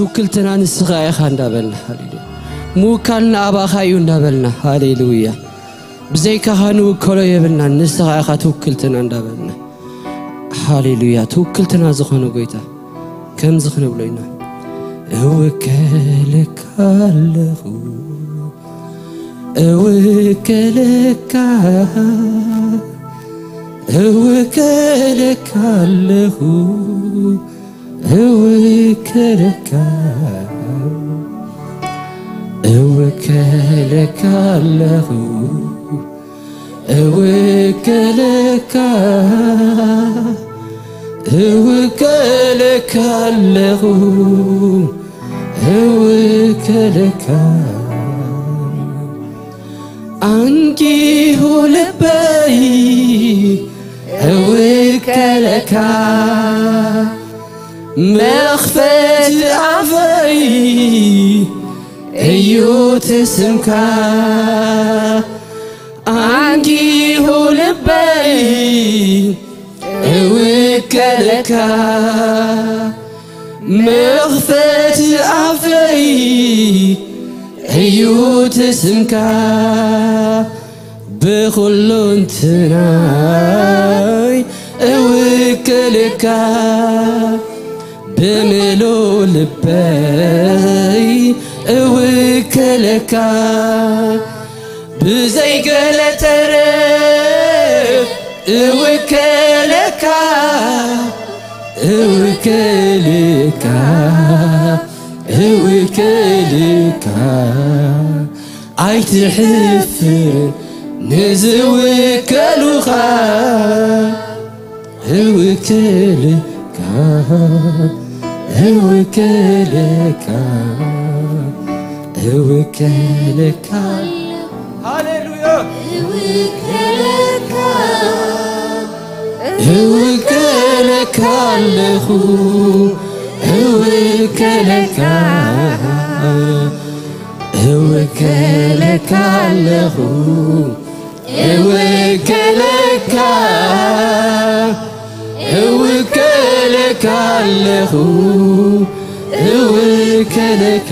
ውክልትና ንስኻ ኢኻ እንዳበልና፣ ሃሌሉያ። ምውካልና ኣባኻ እዩ እንዳበልና፣ ሃሌሉያ። ብዘይካኻ ንውከሎ የብልናን፣ ንስኻ ኢኻ ትውክልትና እንዳበልና፣ ሃሌሉያ። ትውክልትና ዝኾነ ጎይታ ከምዚ ክንብሎ ኢና። እውከለካ ኣለኹ፣ እውከለካ፣ እውከለካ ኣለኹ፣ እውከለካ፣ እውከለካ ኣለኹ፣ እውከለካ፣ እውከለካ ኣለኹ፣ እውከለካ። ኣንጊሁ ልበይ እውከለካ፣ መኽፈቲ ኣፈይ እዩ እቲ ስምካ። ኣንጊሁ ልበይ እውከለካ፣ መኽፈቲ ኣፈይ እዩ እቲ ስምካ። ብኹሉ እንትናይ እውክልካ፣ ብምሉእ ልበይ እውክልካ፣ ብዘይ ገለ ተረፍ እውክልካ፣ እውክልካ፣ እውክልካ። ኣይትሕፍርን ንዝውከሉኻ። እውክልካ፣ እውክልካ፣ እውክልካ። ሃሌሉያ። እውክልካ፣ እውክልካ ኣለኹ፣ እውክልካ፣ እውክልካ ኣለኹ፣ እውክልካ፣ እውክልካ ኣለኹ፣ እውክልካ።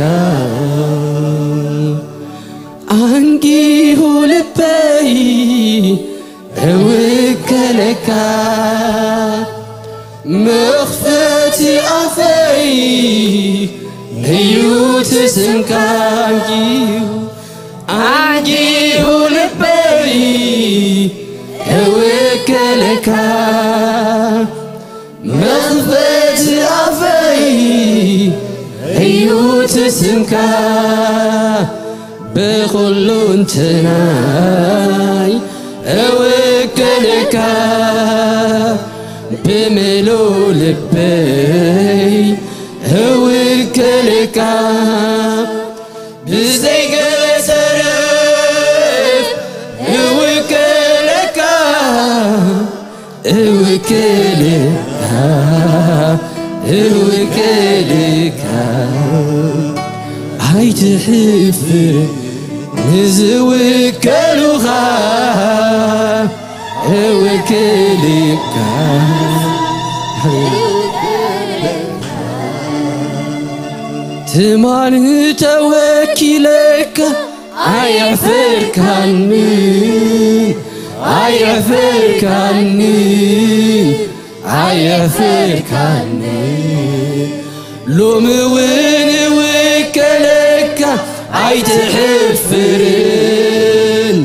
ኣንጊሁ ልበይ እውከለካ፣ መኽፈቲ ኣፈይ እዩ እቲ ስምካ። ኣንጊሁ፣ ኣንጊሁ ልበይ እውከለካ፣ መኽፈቲ ኣፈይ እዩ እቲ ስምካ። ብኹሉ እንትናይ እውክልካ፣ ብምሉእ ልበይ እውክልካ፣ ብዘይ ገለ ሰልፍ እውክልካ፣ እውክልካ፣ እውክልካ። ኣይትሕፍር ንዝውከሉኻ፣ እውክልካ። ትማል ተወኪለካ ኣየሕፈርካኒ፣ ኣየሕፈርካኒ፣ ኣየሕፈርካኒ። ሎሚ እውን እውከለካ ኣይትሕፍርን፣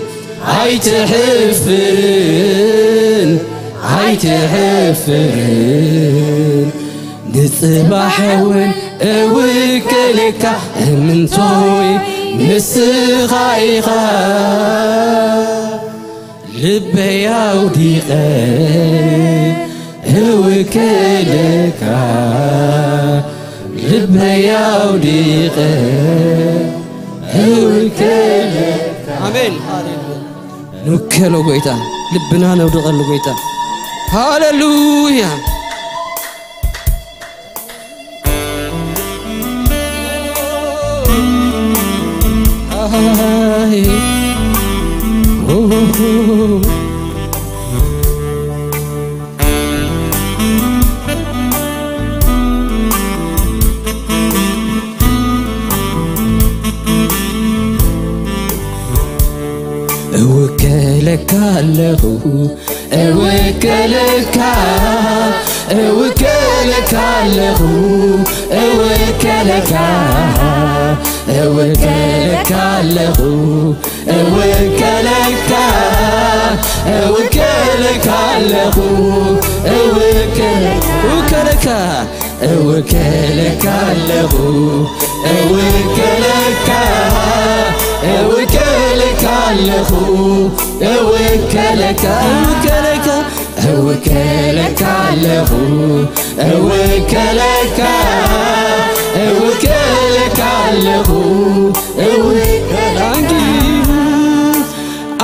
ኣይትሕፍርን፣ ኣይትሕፍርን። ንጽባሕ እውን እውከለካ እምንቶይ ንስኻ ኢኻ። ልበይ ኣውዲቐ እውከለካ፣ ልበይ ኣውዲቐ እውከለካ። ኣሜን። ሃሌሉያ። ንውከሎ ጎይታ፣ ልብና ነውድቐሉ ጎይታ። ሃሌሉያ። ካለኹ እውከለካ እውከለካ ኣለኹ እውከለካ እውከለካ ኣለኹ እውከለካ እውከለካ ኣለኹ እውከለካ እውከለካ እውከለካ ኣለኹ እውከለካ እውከለካ ኣለኹ እውከለካ እውከለካ እውከለካ ኣለኹ እውከለካ እውከለካ ኣለኹ እውከለካ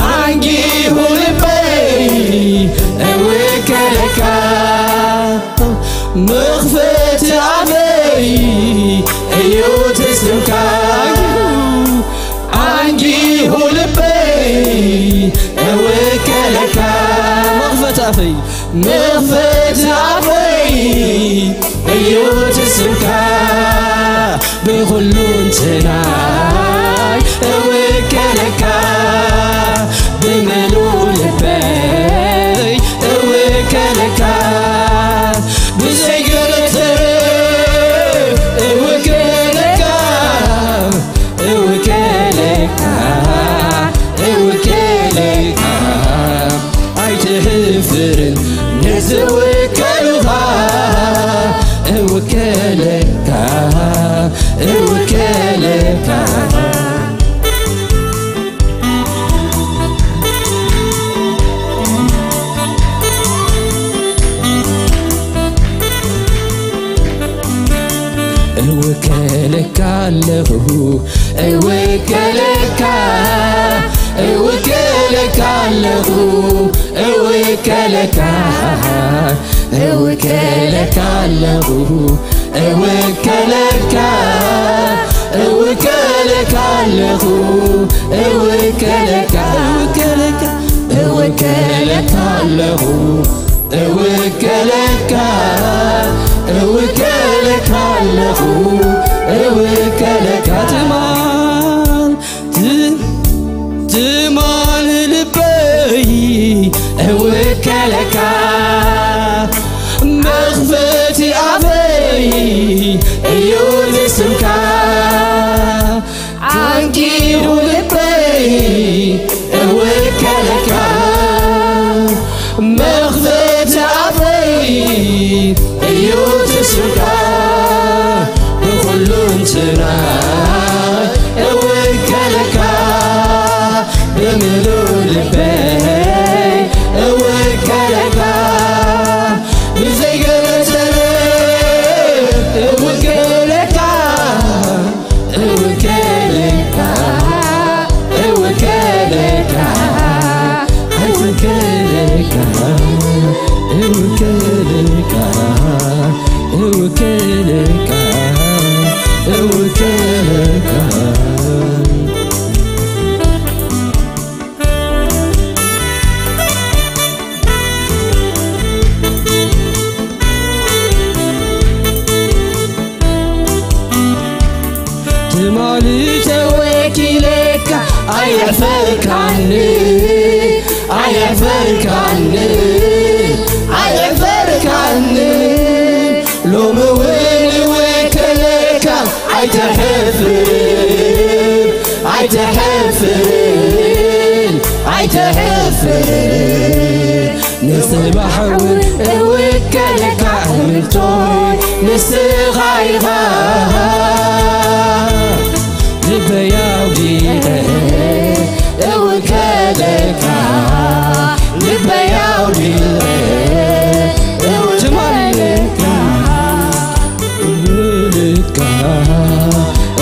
ኣንጊሁ ልበይ እውከለካ መኽፈቲ ኣፈይ እዩ ትስምካ ኣንጊሁ ልበይ እውከለካ መኽፈቲ ኣፈይ መኽፈቲ ኣፈይ እዩ ትስምካ ብኹሉ እንትናይ እውከለካ ብምሉእ ልበይ እውከለካ ብዘይገለተ እውከለካ እውከለካ እውከለካ ኣይትሕፍርን ንዝውከሉኻ እውከለካ እውከለካ እውከለካ ኣለኹ እውከለካ እውከለካ ኣለኹ እውከለካ እውከለካ ኣለኹ እውከለካ እውከለካ ኣለኹ እውከለካ እውከለካ እውከለካ ኣለኹ እውከለካ እውከለካ ኣለኹ እውከለካ ትማል ት- ትማል ልበይ እውከለካ መኽፈቲ ኣፈይ እዩ ንስምካ ኣንቂሩ ልበይ እውከለካ መኽፈቲ ኣፈይ እዩ ትስምካ ብኹሉ እንትናይ እውከለካ ብምሉእ ልበይ እውከለካ ብዘይገለሰለ እውከለካ እውከለካ እውከለካ እውከለካ እውከለካ እውከለካ እውከለካ ትማሊ ተወኪለካ ኣየሕፈርካኒ ኣየሕፈርካኒ ኣየሕፈርካኒ ሎሚ እውን እወከለካ ኣይትሕፍር ኣይትሕፍር ኣይትሕፍር ንጽባሕ እውን እውከለካ እምንቶይ ንስኻ ኢኻ ልበይ ኣውዲቐ እውከለካ ልበይ ኣውዲቐ እውከለካ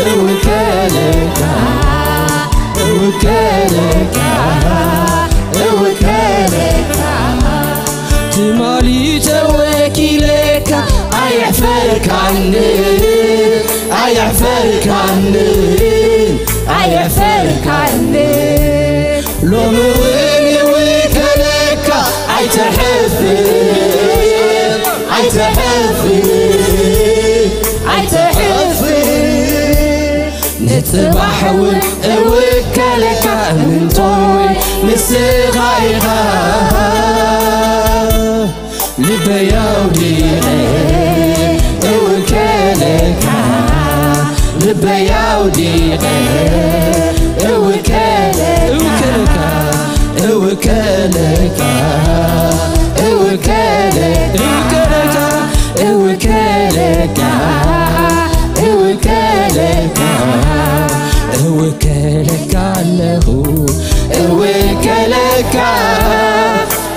እውከለካ እውከለካ እውከለካ ትማሊ ተወኪለካ ኣየሕፈርካኒ ኣየሕፈርካኒ ኣየሕፈርካኒ ሎሚ እውን ይውከለካ ኣይትሕፍር ኣይትሕፍር ኣይትሕፍር ጽባሕ እውን እውከለካ ምንቶይ ንስኻ ኢኻ። ልበይ ኣውዲቐ እውከለካ፣ ልበይ ኣውዲቐ እውከለካ፣ እውከለካ፣ እውከለካ፣ እውከለካ፣ እውከለካ፣ እውከለካ፣ እውከለካ፣ እውከለካ ኣለኹ፣ እውከለካ፣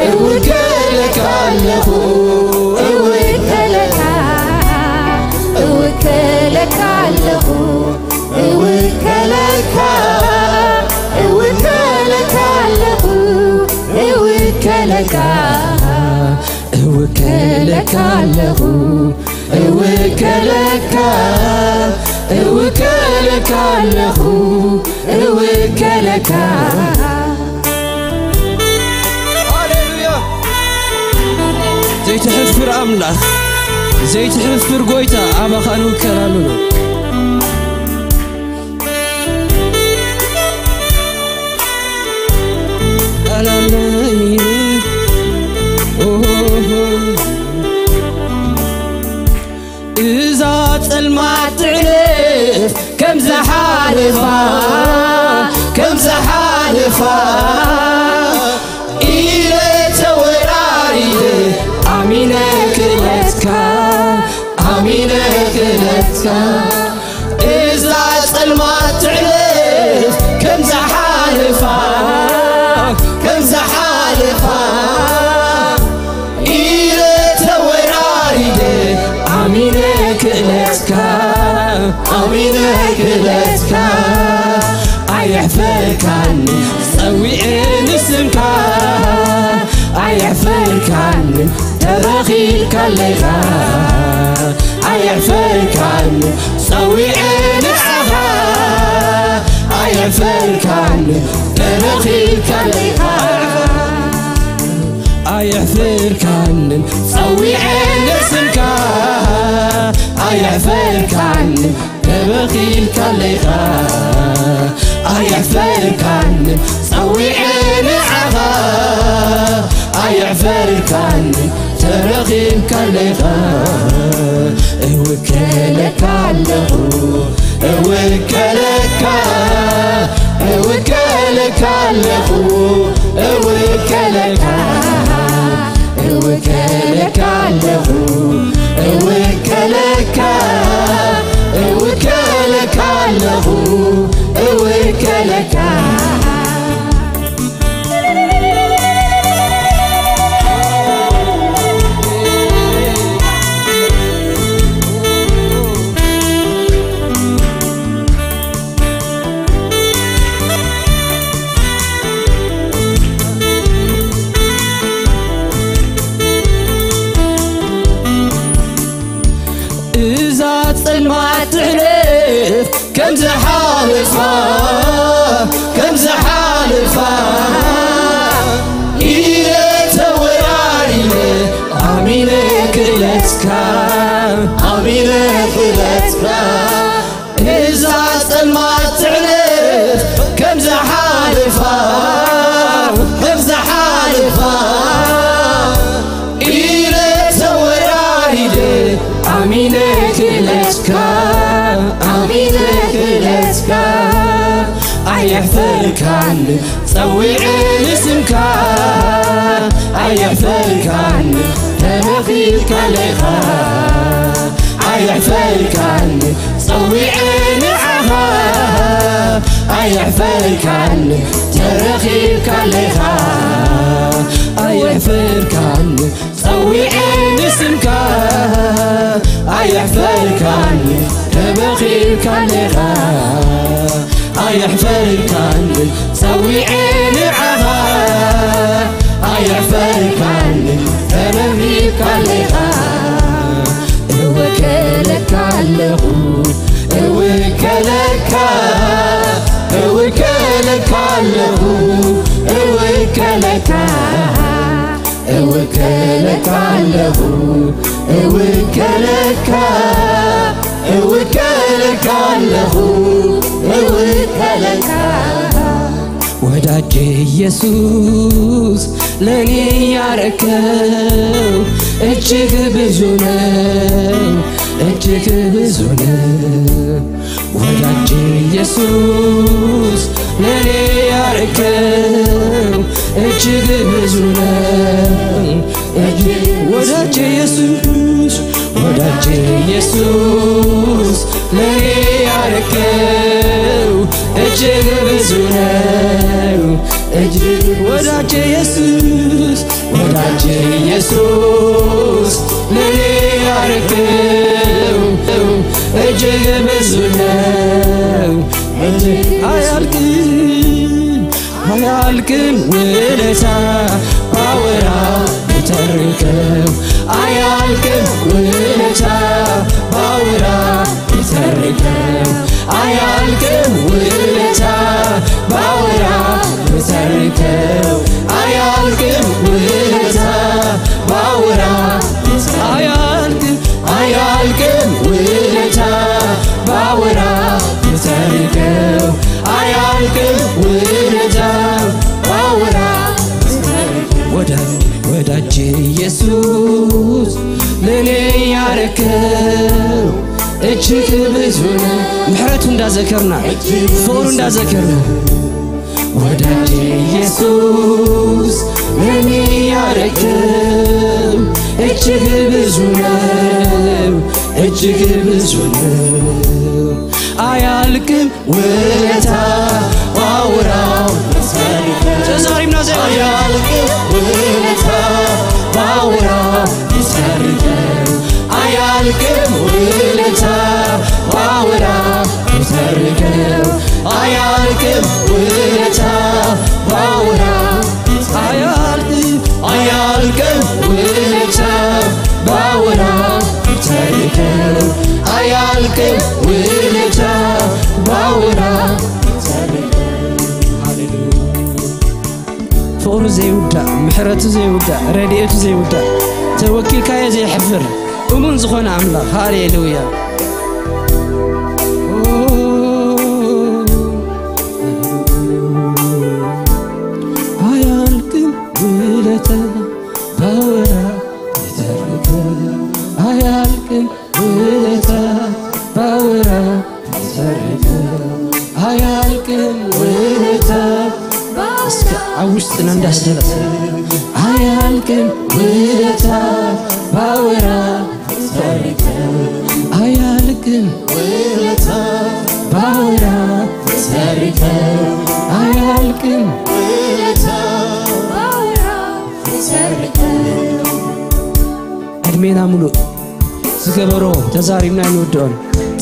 እውከለካ ኣለኹ፣ እውከለካ፣ እውከለካ ኣለኹ፣ እውከለካ፣ እውከለካ ኣለኹ፣ እውከለካ፣ እውከለካ ኣለኹ፣ እውከለካ፣ እውከለካ ኣለኹ፣ እውከለካ። ሃሌሉያ። ዘይትሕፍር ኣምላኽ፣ ዘይትሕፍር ጎይታ ኣባኻ ንውከል ኣለና። ኣላለይ፣ ኦሆ። እዛ ጸልማት ትዕለፍ ከም ዝሓለፋ፣ ከም ዝሓለፋ ኢለ ተወራሪደ ኣሚነ ክእለትካ፣ ኣሚነ ክእለትካ። እዛ ጸልማት ትዕለፍ ከም ዝሓለፋ፣ ከም ዝሓለፋ ኢለ ተወራሪደ ኣሚነ ክእለትካ፣ ኣሚነ ክእለትካ። ኣየሕፈርካኒ ጸዊዐ ንስምካ፣ ኣየሕፈርካኒ ተረኺብካ ኣለኻ። ኣየሕፈርካኒ ጸዊዐ ንዓኻ፣ ኣየሕፈርካኒ ተረኺብካ ኣለኻ። ኣየሕፈርካንን ጸዊዐ ንስምካ፣ ኣየሕፈርካንን ተበኺልካ ኣለኻ። ኣየሕፈርካንን ጸዊዐ ንዓኻ፣ ኣየሕፈርካንን ተረኺብካ ኣለኻ። እውከለካ ኣለኹ፣ እውከለካ፣ እውከለካ ኣለኹ፣ እውከለካ፣ እውከለካ ኣለኹ፣ እውከለካ፣ እውከለካ ኣለኹ፣ እውከለካ። እዛ ጸልማት ትሕለፍ ከም ዝሓለፋ፣ ከም ዝሓለፋ ኢለ ተወራሪደ ኣሚነ ክእለትካ፣ ኣሚነ ክእለትካ። እዛ ጸልማት ትዕለፍ ከም ዝሓለፋ፣ ከም ዝሓለፋ ኢለ ተወራሪደ ኣሚነ ክእለትካ፣ ኣሚነ ክእለትካ። ኣየሕፈርካን ጸዊዐ ንስምካ፣ ኣየሕፈርካን ተረኺብካ ኣለኻ። ኣየሕፈርካን ጸዊዐ ንዓኻ፣ ኣየሕፈርካን ተረኺብካ ኣለኻ። ኣየሕፈርካን ጸዊዐ ንስምካ፣ ኣየሕፈርካን ተበኺልካ ኣለኻ። ኣየሕፈርካን ጸዊዐ ንዓኻ፣ ኣየሕፈርካን ተረኺብካ ኣለኻ። እውከለካ ኣለኹ፣ እውከለካ፣ እውከለካ ኣለኹ፣ እውከለካ፣ እውከለካ ኣለኹ፣ እውከለካ፣ እውከለካ ኣለኹ፣ ወዳጄ ኢየሱስ ለኔ ያረከው እጅግ ብዙ ነው፣ እጅግ ብዙ ነው። ወዳጄ ኢየሱስ ለኔ ያረከው እጅግ ብዙ ነው። እጅግ ወዳጄ ኢየሱስ፣ ወዳጄ ኢየሱስ ለኔ ያረከው እጅግ ብዙ ነው። እጅግ ወዳጄ ኢየሱስ፣ ወዳጄ ኢየሱስ ለኔ ያረከው እጅግ ብዙ ነው። እጅግ አያልቅም አያልቅም ውለታ ባወራ ብተርከው፣ አያልቅም ውለታ ባወራ ብተርከው፣ አያልቅም ውለታ ባወራ ብተርከው፣ አያልቅም ውለታ ባወራ አያልቅም አያልቅም ውለታ ባወራ ብተርከው፣ አያልቅም ውለታ ባወራ ወዳጅ ወዳጅ ኢየሱስ ለኔ ያረከው እጅግ ብዙ ነው። ምሕረቱ እንዳዘከርና፣ ፍቅሩ እንዳዘከርና፣ ወዳጅ ኢየሱስ ለኔ ያረከው እጅግ ብዙ ነው፣ እጅግ ብዙ ነው። አያልቅም ውለታ ባወራው ተዛሪምና ዘ አያልቅም ውለታ ባወራው ተዛሪምና አያልቅም ውለታ ባወራ ብተርከው፣ አያልቅም ውለታ ባወራ አያልቅም አያልቅም ውለታ ባወራ ብተርከው፣ አያልቅም ውለታ ባወራ ብተርከው። ፍቕሩ ዘይውዳእ፣ ምሕረቱ ዘይውዳእ፣ ረድኤቱ ዘይውዳእ፣ ተወኪልካዮ ዘይሕፍር፣ እሙን ዝኾነ ኣምላኽ። ሃሌሉያ። ኣያልቅም ውለታ ባወራ ይተርከ፣ ኣያልቅም ውለታ ባወራ ይተርከ፣ ኣያልቅም ውለታ እስከ ኣብ ውሽጥና እንዳስተለት ኣያልቅም ውለታ ባወራ ተርከው፣ ኣያልቅም ውለታ ባወራ ተርከው፣ ኣያልቅም ውለታ ባወራ ተርከው። ዕድሜና ሙሉእ ዝገበሮ ተዛሪብና ኣይንውድኦን፣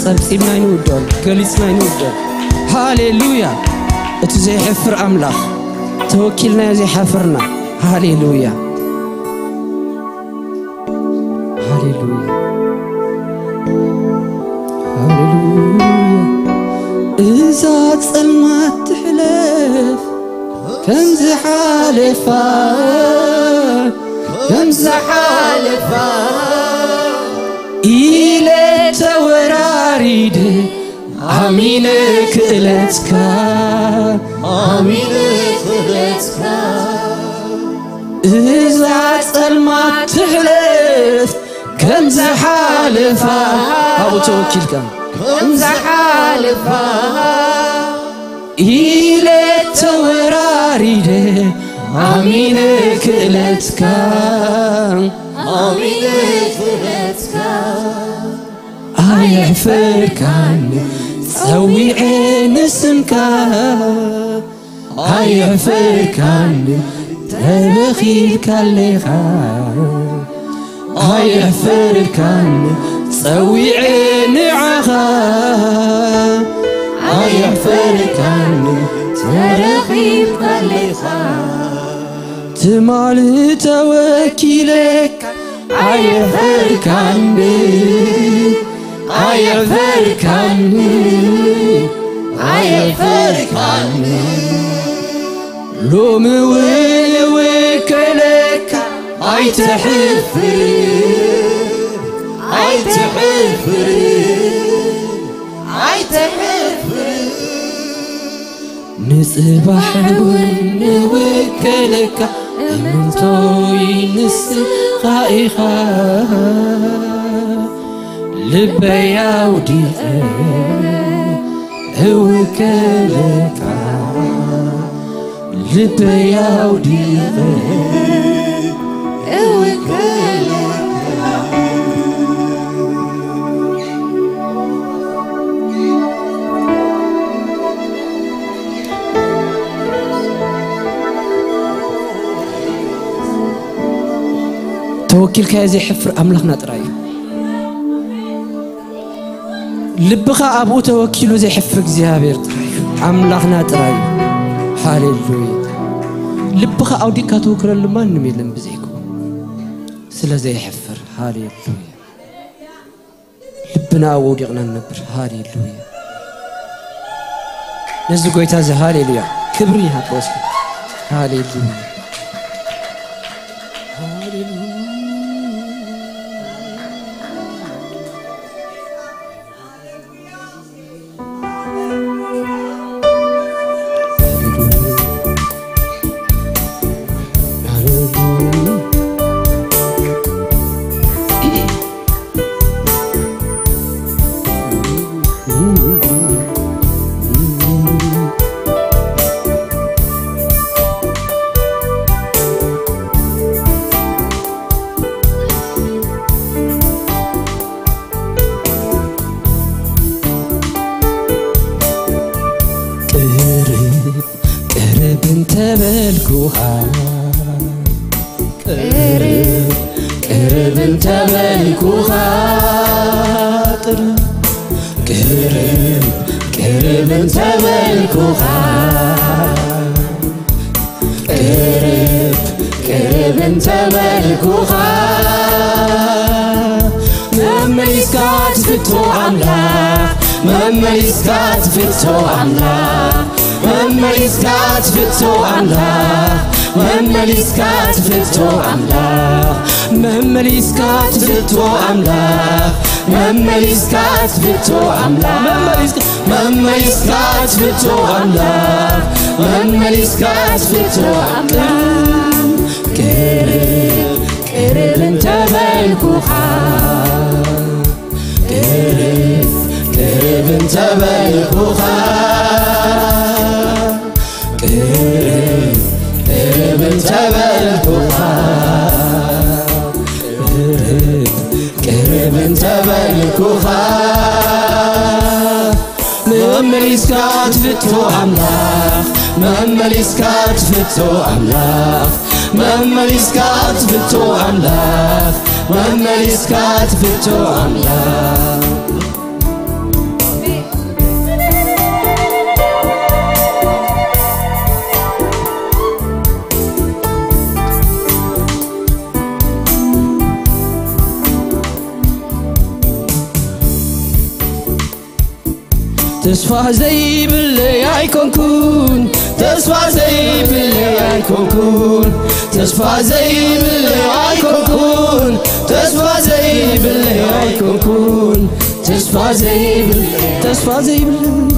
ጸብጺብና ኣይንውድኦን፣ ገሊጽና ኣይንውድኦን። ሃሌሉያ! እቲ ዘይሐፍር ኣምላኽ ተወኪልናዮ ዘይሓፍርና። ሃሌሉያ! ሃሌሉያ! ሃሌሉያ! እዛ ጸልማት ትሕለፍ ከም ዝሓለፋ፣ ከም ዝሓለፋ ኢለ ተወራሪደ ኣሚነ ክእለትካ፣ ኣሚነ ክእለትካ። እዛ ጸልማት ትሕለፍ ከም ዝሓለፋ፣ ኣብኡ ተወኪልካ ከም ዝሓለፋ ኢለ ተወራሪደ ኣሚነ ክእለትካ፣ ኣሚነ ክእለትካ። ኣየሕፈርካን ጸዊዐ ንስምካ፣ ኣየሕፈርካን ተረኺብካ ኣለኻ። ኣየሕፈርካን ጸዊዐ ንዓኻ፣ ኣየሕፈርካን ተረኺብካ ኣለኻ። ትማሊ ተወኪለካ ኣየሕፈርካን፣ ኣየሕፈርካን፣ ኣየሕፈርካን። ሎሚ እውን እውከለካ ኣይትሕፍር፣ ኣይትሕፍር፣ ኣይትሕፍር። ንጽባሕ እውን እውከለካ እምንቶይ ንስኻ ኢኻ። ልበይ ኣውዲቐ እውከለካ፣ ልበይ ኣውዲቐ እውከለካ። ተወኪልካዮ ዘይሕፍር ኣምላኽና ጥራይ እዩ። ልብኻ ኣብኡ ተወኪሉ ዘይሕፍር እግዚኣብሔር ጥራይ እዩ። ኣምላኽና ጥራይ እዩ። ሃሌሉያ። ልብኻ ኣውዲቕካ ተወክለሉ ማንም የለን ብዘይክኡ። ስለ ዘይሕፍር። ሃሌሉያ። ልብና ኣብኡ ኣውዲቕና ንነብር። ሃሌሉያ። ነዚ ጎይታ እዚ ሃሌሉያ ክብሪ ይሃቦ እስኪ። ሃሌሉያ። ሃሌሉያ። ቅርብ ቅርብ እንተበልኩኻ፣ ቅርብ ቅርብ እንተበልኩኻ፣ ቅርብ ቅርብ ቅርብ እንተበልኩኻ፣ ቅርብ ቅርብ እንተበልኩኻ፣ መመሊስካ ትፍቶ ኣምላኽ፣ መመሊስካ ትፍቶ ኣምላኽ፣ መመሊስካ ትፍቶ ኣምላኽ፣ መመሊስካ ትፍቶ ኣምላኽ፣ መመሊስካ ትፍቶ ኣምላኽ፣ መመሊስካ ትፍቶ ኣምላኽ፣ መመሊስካ መመሊስካ ትፍቶ ኣምላኽ፣ መመሊስካ ትፍቶ ኣምላኽ። ቅርብ ቅርብ እንተበልኩኻ፣ ቅርብ ቅርብ እንተበልኩኻ፣ ቅርብ ቅርብ እንተበልኩኻ፣ ቅርብ ቅርብ እንተበልኩኻ፣ መመሊስካ ትፍቶ ኣምላኽ፣ መመሊስካ ትፍቶ ኣምላኽ፣ መመሊስካ ትፍቶ ኣምላኽ፣ መመሊስካ ትፍቶ ኣምላኽ። ተስፋ ዘይብለይ ኣይኮንኩን፣ ተስፋ ዘይብለይ ኣይኮንኩን፣ ተስፋ ዘይብለይ ኣይኮንኩን፣ ተስፋ ዘይብለይ ኣይኮንኩን፣ ተስፋ ዘይብለይ፣ ተስፋ ዘይብለይ፣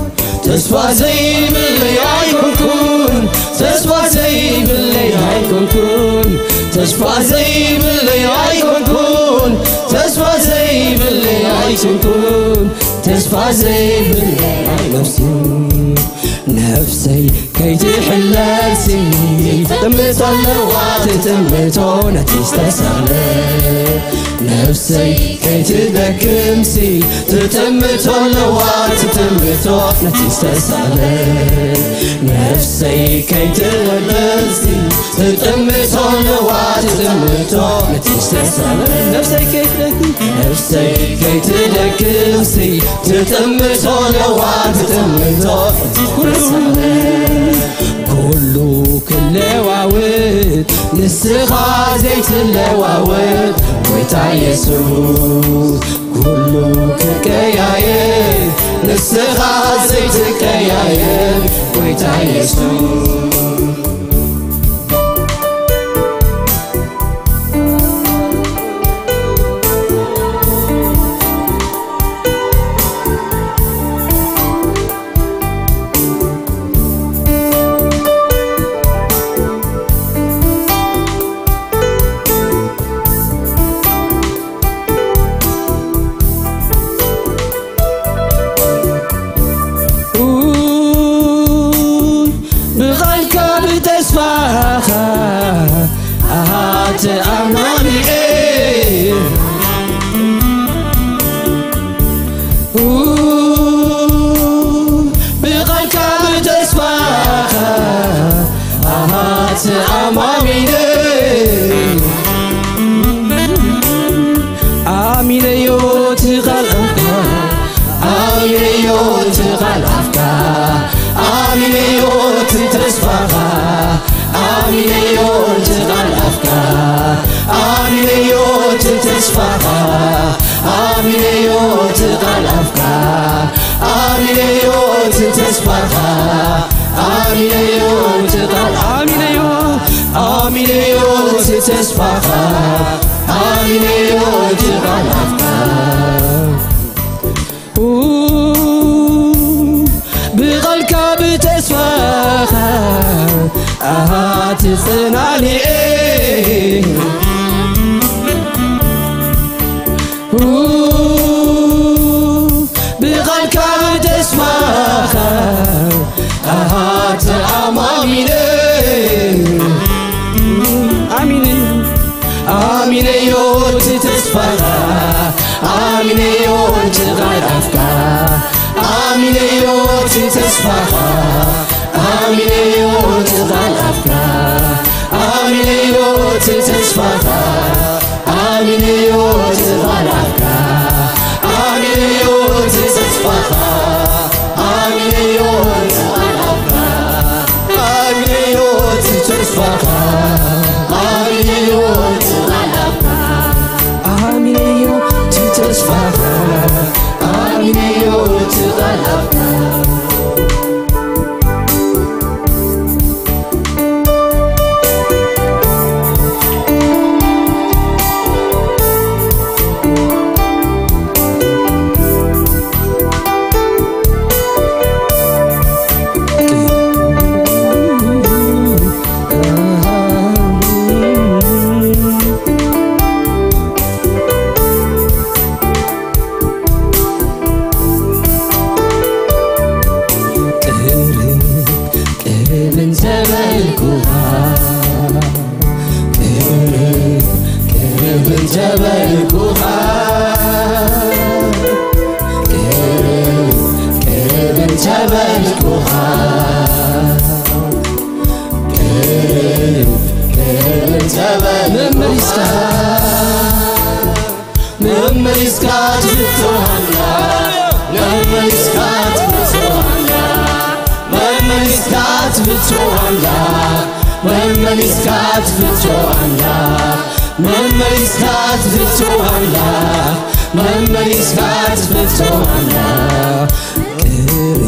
ተስፋ ዘይብለይ ኣይኮንኩን፣ ተስፋ ዘይብለይ ኣይኮንኩን፣ ተስፋ ዘይብለይ ኣይኮንኩን፣ ተስፋ ዘይብለይ ኣይኮንኩን፣ ተስፋ ዘይብለይ ኣይኮንኩን። ነፍሰይ ከይትሕለልሲ ትጥምቶ ኣለዋ፣ ትጥምቶ ነቲ ዝተሳለ። ነፍሰይ ከይትደክምሲ ትጥምቶ ኣለዋ፣ ትጥምቶ ነቲ ዝተሳለ። ነፍሰይ ከይትሕለልሲ ትጥምቶ ኣለዋ፣ ትጥምቶ ነቲ ዝተሳለ። ነፍሰይ ከይትደክም፣ ነፍሰይ ከይትደክምሲ ትጥምቶ ኣለዋ፣ ትጥምቶ ኩሉ ኩሉ ክለዋወጥ ንስኻ ዘይትለዋወጥ ጎይታ የሱስ፣ ኩሉ ክቀያየር ንስኻ ዘይትቀያየር ጎይታ የሱስ። ኣሚነዮ እቲ ቃል ኣፍካ፣ ኣሚነዮ እቲ ተስፋኻ፣ ኣሚነዮ እቲ ቃል ኣፍካ፣ ኣሚነዮ እቲ ተስፋኻ፣ ኣሚነዮ እቲ ቃል፣ ኣሚነዮ፣ ኣሚነዮ እቲ ተስፋኻ፣ ኣሚነዮ እቲ ቃል ኣፍካ። ብቓልካ ብተስፋኻ ኣሃ ትጽናንኤ። ብቓልካ ብተስፋኻ ኣሃ ተኣማሚነ። ኣሚነ። ኣሚነዮ እቲ ተስፋኻ፣ ኣሚነዮ እቲ ቃል ኣፍካ፣ ኣሚነዮ እቲ ተስፋኻ፣ ኣሚነዮ እቲ ቃል ኣፍካ፣ ኣሚነዮ እቲ ተስፋኻ፣ ኣሚነዮ እቲ ቃል ኣፍካ፣ ኣሚነዮ እቲ ተስፋኻ፣ ኣሚነዮ እቲ ቃል ኣፍካ። ኣሚነዮ እቲ ተስፋኻ፣ ኣሚነዮ እቲ ቃል ኣፍካ። ኣሚነዮ እቲ ተስፋኻ፣ ኣሚነዮ እቲ ቃል ኣፍካ። ቅርብ እንተበልኩኻ፣ ቅርብ፣ ቅርብ እንተበልኩኻ፣ ቅርብ፣ ቅርብ እንተበልኩኻ፣ ቅርብ፣ ቅርብ እንተበልኩኻ፣ መመሊስካ መመሊስካ ትፍቶ ኣምላኽ፣ መመሊስካ ትፍቶ ኣምላኽ፣ መመሊስካ ትፍቶ ኣምላኽ፣ መመሊስካ ትፍቶ ኣምላኽ፣ መመሊስካ ትፍቶ ኣምላኽ፣ መመሊስካ ትፍቶ ኣምላኽ። ቅርብ፣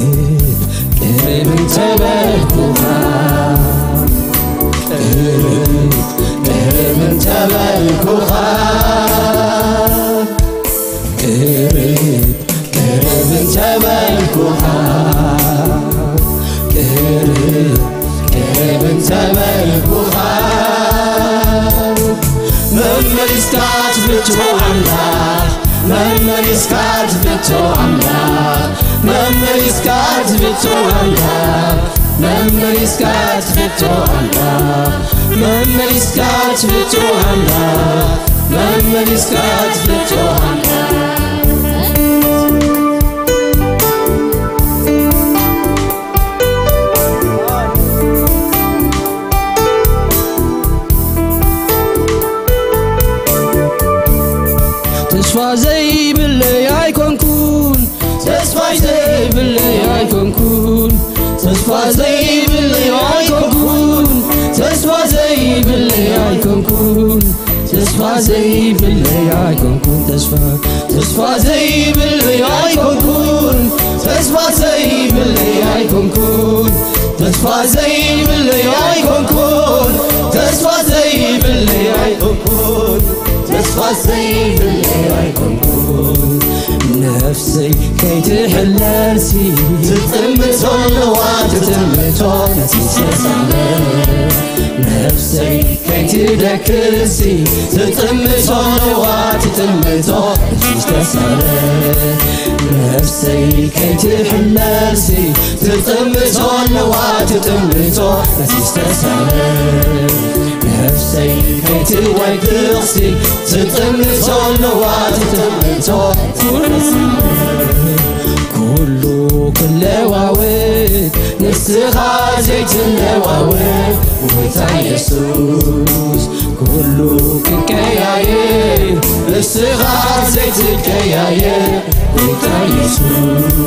ቅርብ እንተበልኩኻ፣ ቅርብ፣ ቅርብ እንተበልኩኻ፣ ቅርብ፣ ቅርብ እንተበልኩኻ፣ ቅርብ፣ ቅርብ እንተበልኩኻ፣ መመሊስካ ትፍቶ ኣምላኽ፣ መመሊስካ ትፍቶ ኣምላኽ፣ መመሊስካ ትፍቶ ኣምላኽ፣ መመሊስካ ትፍቶ ኣምላኽ፣ መመሊስካ ትፍቶ ኣምላኽ፣ መመሊስካ ትፍቶ ኣምላኽ። ተስፋ ዘይብለይ ኣይኮንኩን፣ ተስፋ ዘይብለይ ኣይኮንኩን፣ ተስፋ ዘይብለይ ኣይኮንኩን፣ ተስፋ ዘይብለይ ኣይኮንኩን፣ ተስፋ ዘይብለይ ኣይኮንኩን፣ ተስፋ፣ ተስፋ ዘይብለይ ኣይኮንኩን፣ ተስፋ ዘይብለይ ኣይኮንኩን፣ ተስፋ ዘይብለይ ኣይኮንኩን፣ ተስፋ ዘይብለይ ኣይኮንኩን፣ ተስፋ ዘይብለይ ኣይኮንኩን። ነፍሰይ ከይትሕለልሲ ትጥምቶ ኣለዋ፣ ትጥምቶ ነቲ ዝተሳለ። ነፍሰይ ከይትደክርሲ ትጥምቶ ኣለዋ፣ ትጥምቶ ነቲ ዝተሳለ። ነፍሰይ ከይትሕለልሲ ትጥምቶ ኣለዋ፣ ትጥምቶ ነቲ ዝተሳለ። ነፍሰይ ከይትወድቕሲ ትጥምቶ ኣለዋ፣ ትጥምቶ ነቲ ዝተሳለ። ኩሉ ክለዋወጥ ንስኻ ዘይትለዋወጥ ጎይታ የሱስ፣ ኩሉ ክቀያየር ንስኻ ዘይትቀያየር ጎይታ የሱስ።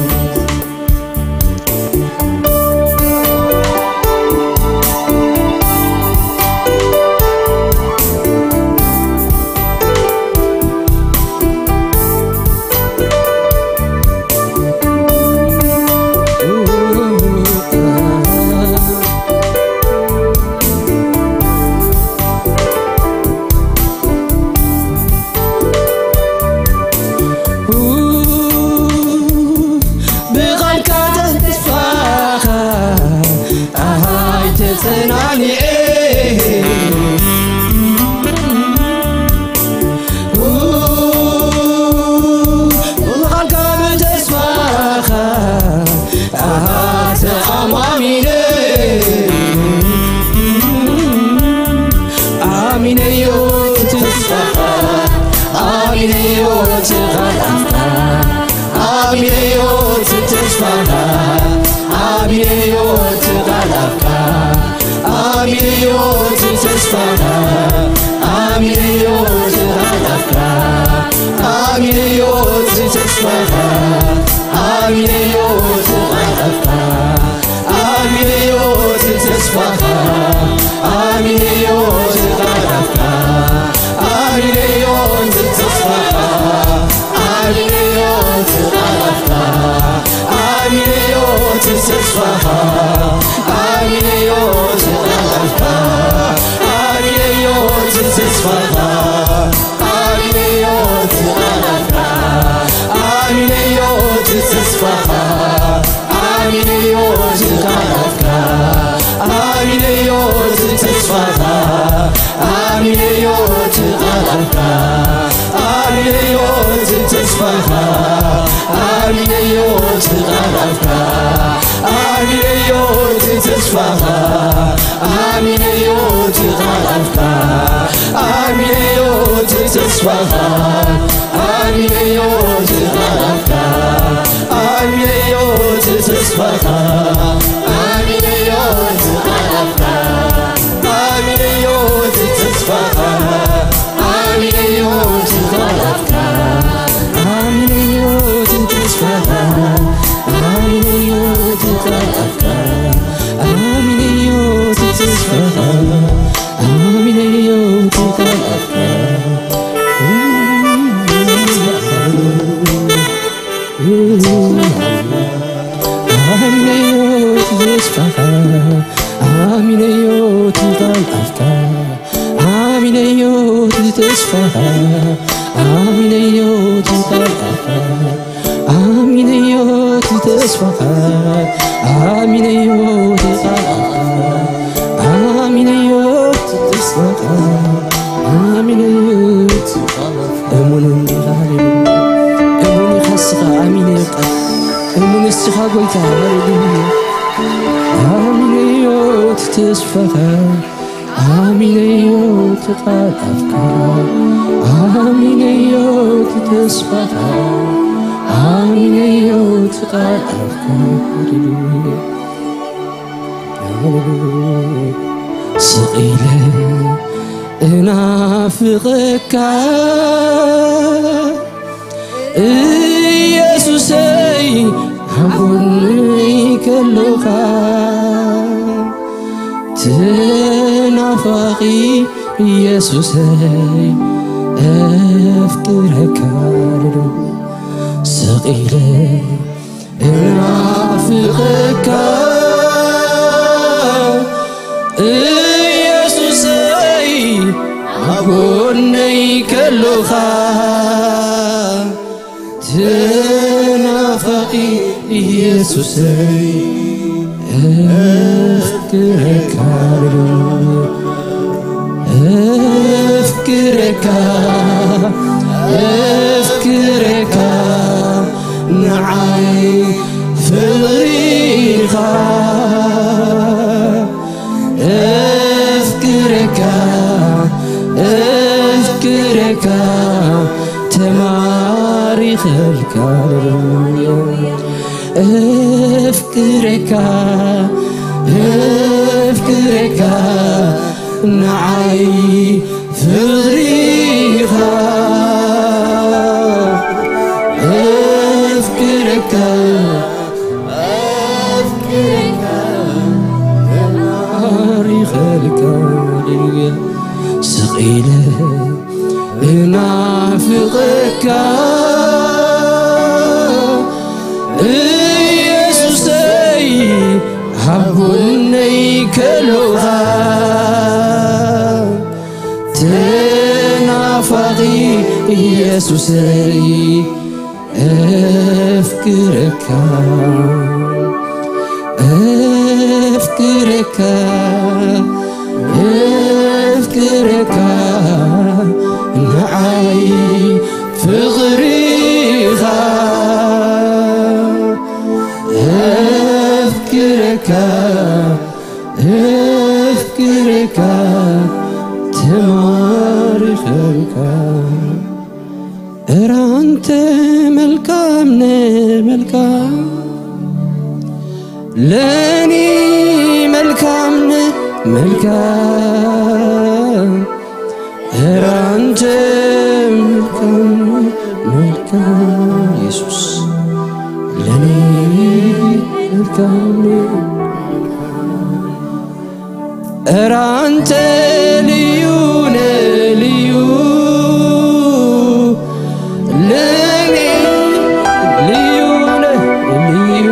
ኣሚነዮ እቲ ቃል ኣፍካ፣ ኣሚነዮ እቲ ተስፋኻ፣ ኣሚነዮ እቲ ቃል ኣፍካ፣ ኣሚነዮ እቲ ተስፋኻ፣ ኣሚነዮ እቲ ቃል ኣፍካ፣ ኣሚነዮ እቲ ተስፋኻ፣ ኣሚነዮ እቲ ቃል ኣፍካ፣ ኣሚነዮ እቲ ተስፋኻ፣ ኣሚነዮ እቲ ቃል ኣፍካ፣ ኣሚነዮ እቲ ተስፋኻ፣ ኣሚነዮ እቲ ቃል ኣፍካ፣ ኣሚነዮ እቲ ተስፋኻ፣ ኣሚነዮ እቲ ቃል ኣፍካ፣ ኣሚነዮ እቲ ተስፋኻ፣ ኣሚነዮ እቲ ቃል ኣፍካ፣ ኣሚነዮ እቲ ተስፋኻ፣ ኣሚነዮ እቲ ቃል ኣፍካ፣ ኣሚነዮ እቲ ተስፋኻ፣ ኣሚነዮ እቲ ቃል ኣፍካ፣ ኣሚነዮ እቲ ተስፋኻ፣ ኣሚነዮ እቲ ቃል ኣፍካ፣ ኣሚነዮ እቲ ተስፋኻ፣ ኣሚነዮ እቲ ቃል ኣፍካ፣ ኣሚነዮ እቲ ተስፋኻ፣ ኣሚነዮ እቲ ቃል ኣፍካ፣ ኣሚነዮ እቲ ተስፋኻ፣ ኣሚነዮ እቲ ቃል ኣፍካ፣ ኣሚነዮ እቲ ተስፋኻ፣ ኣሚነዮ እቲ ቃል ኣፍካ፣ ኣሚነዮ እቲ ተስፋኻ፣ ኣሚነዮ እቲ ቃል ኣፍካ። ኣሚነዮ እቲ ተስፋኻ፣ ኣሚነዮ እቲ ቃል ኣፍካ፣ ኣሚነዮ እቲ ተስፋኻ፣ ኣሚነዮ እቲ ቃል ኣፍካ፣ ኣሚነዮ እቲ ተስፋኻ፣ ኣሚነዮ እቲ ቃል ኣፍካ፣ ኣሚነዮ እቲ ተስፋኻ፣ ኣሚነዮ እቲ ቃል ኣፍካ። እሙን እንዲኻ፣ ሃሌሉያ። እሙን ኢኻ እስኻ፣ ኣሚነዮ ቃል። እሙን እስኻ ጎይታ፣ ሃሌሉያ። ኣሚነዮ እቲ ተስፋኻ፣ ኣሚነዮ እቲ ቃል ኣፍካ፣ ኣሚነዮ እቲ ተስፋኻ፣ ኣሚነዮ እቲ ቃል ኣፍካ። ሃሌሉያ። ሃሌሉያ። ስቕ ኢለ እናፍቐካ ኢየሱሰይ፣ ኣብ ጎነይ ከሎኻ፣ ተናፋቒ ኢየሱሰይ፣ ኣፍቅረካ። ስቕ ኢለ እናፍቐካ ኢየሱሰይ፣ ኣብ ጎነይ ከሎኻ፣ ተናፋቒ ኢየሱሰይ፣ ኣፍቅረካ፣ ኣፍቅረካ፣ ኣፍቅረካ፣ ንዓይ ፍቕሪኻ፣ ኣፍቅረካ፣ ኣፍቅረካ፣ ተማሪኸልካ፣ ኣፍቅረካ፣ ኣፍቅረካ፣ ንዓይ ፍቕሪኻ፣ ኣፍቅረካ፣ ኣፍቅረካ፣ ተማሪኸልካ፣ ሃሌሉያ። ስቕ ኢለ እናፍቐካ ኢየሱሰይ፣ ኣብ ጎነይ ከሎኻ፣ ተናፋቒ ኢየሱሰይ፣ ኣፍቅረካ፣ ኣፍቅረካ፣ ኣፍቅረካ፣ ንዓይ ፍቕሪኻ፣ ኣፍቅረካ፣ ኣፍቅረካ፣ ተማሪኸልካ። እረ ኣንተ መልካም ነህ፣ መልካም ለኔ መልካም ነህ፣ መልካም፣ ኧረ አንተ መልካም ነህ፣ መልካም ኢየሱስ፣ ለኔ መልካም ነህ። ኧረ አንተ ልዩ ነህ፣ ልዩ፣ ለኔ ልዩ ነህ፣ ልዩ።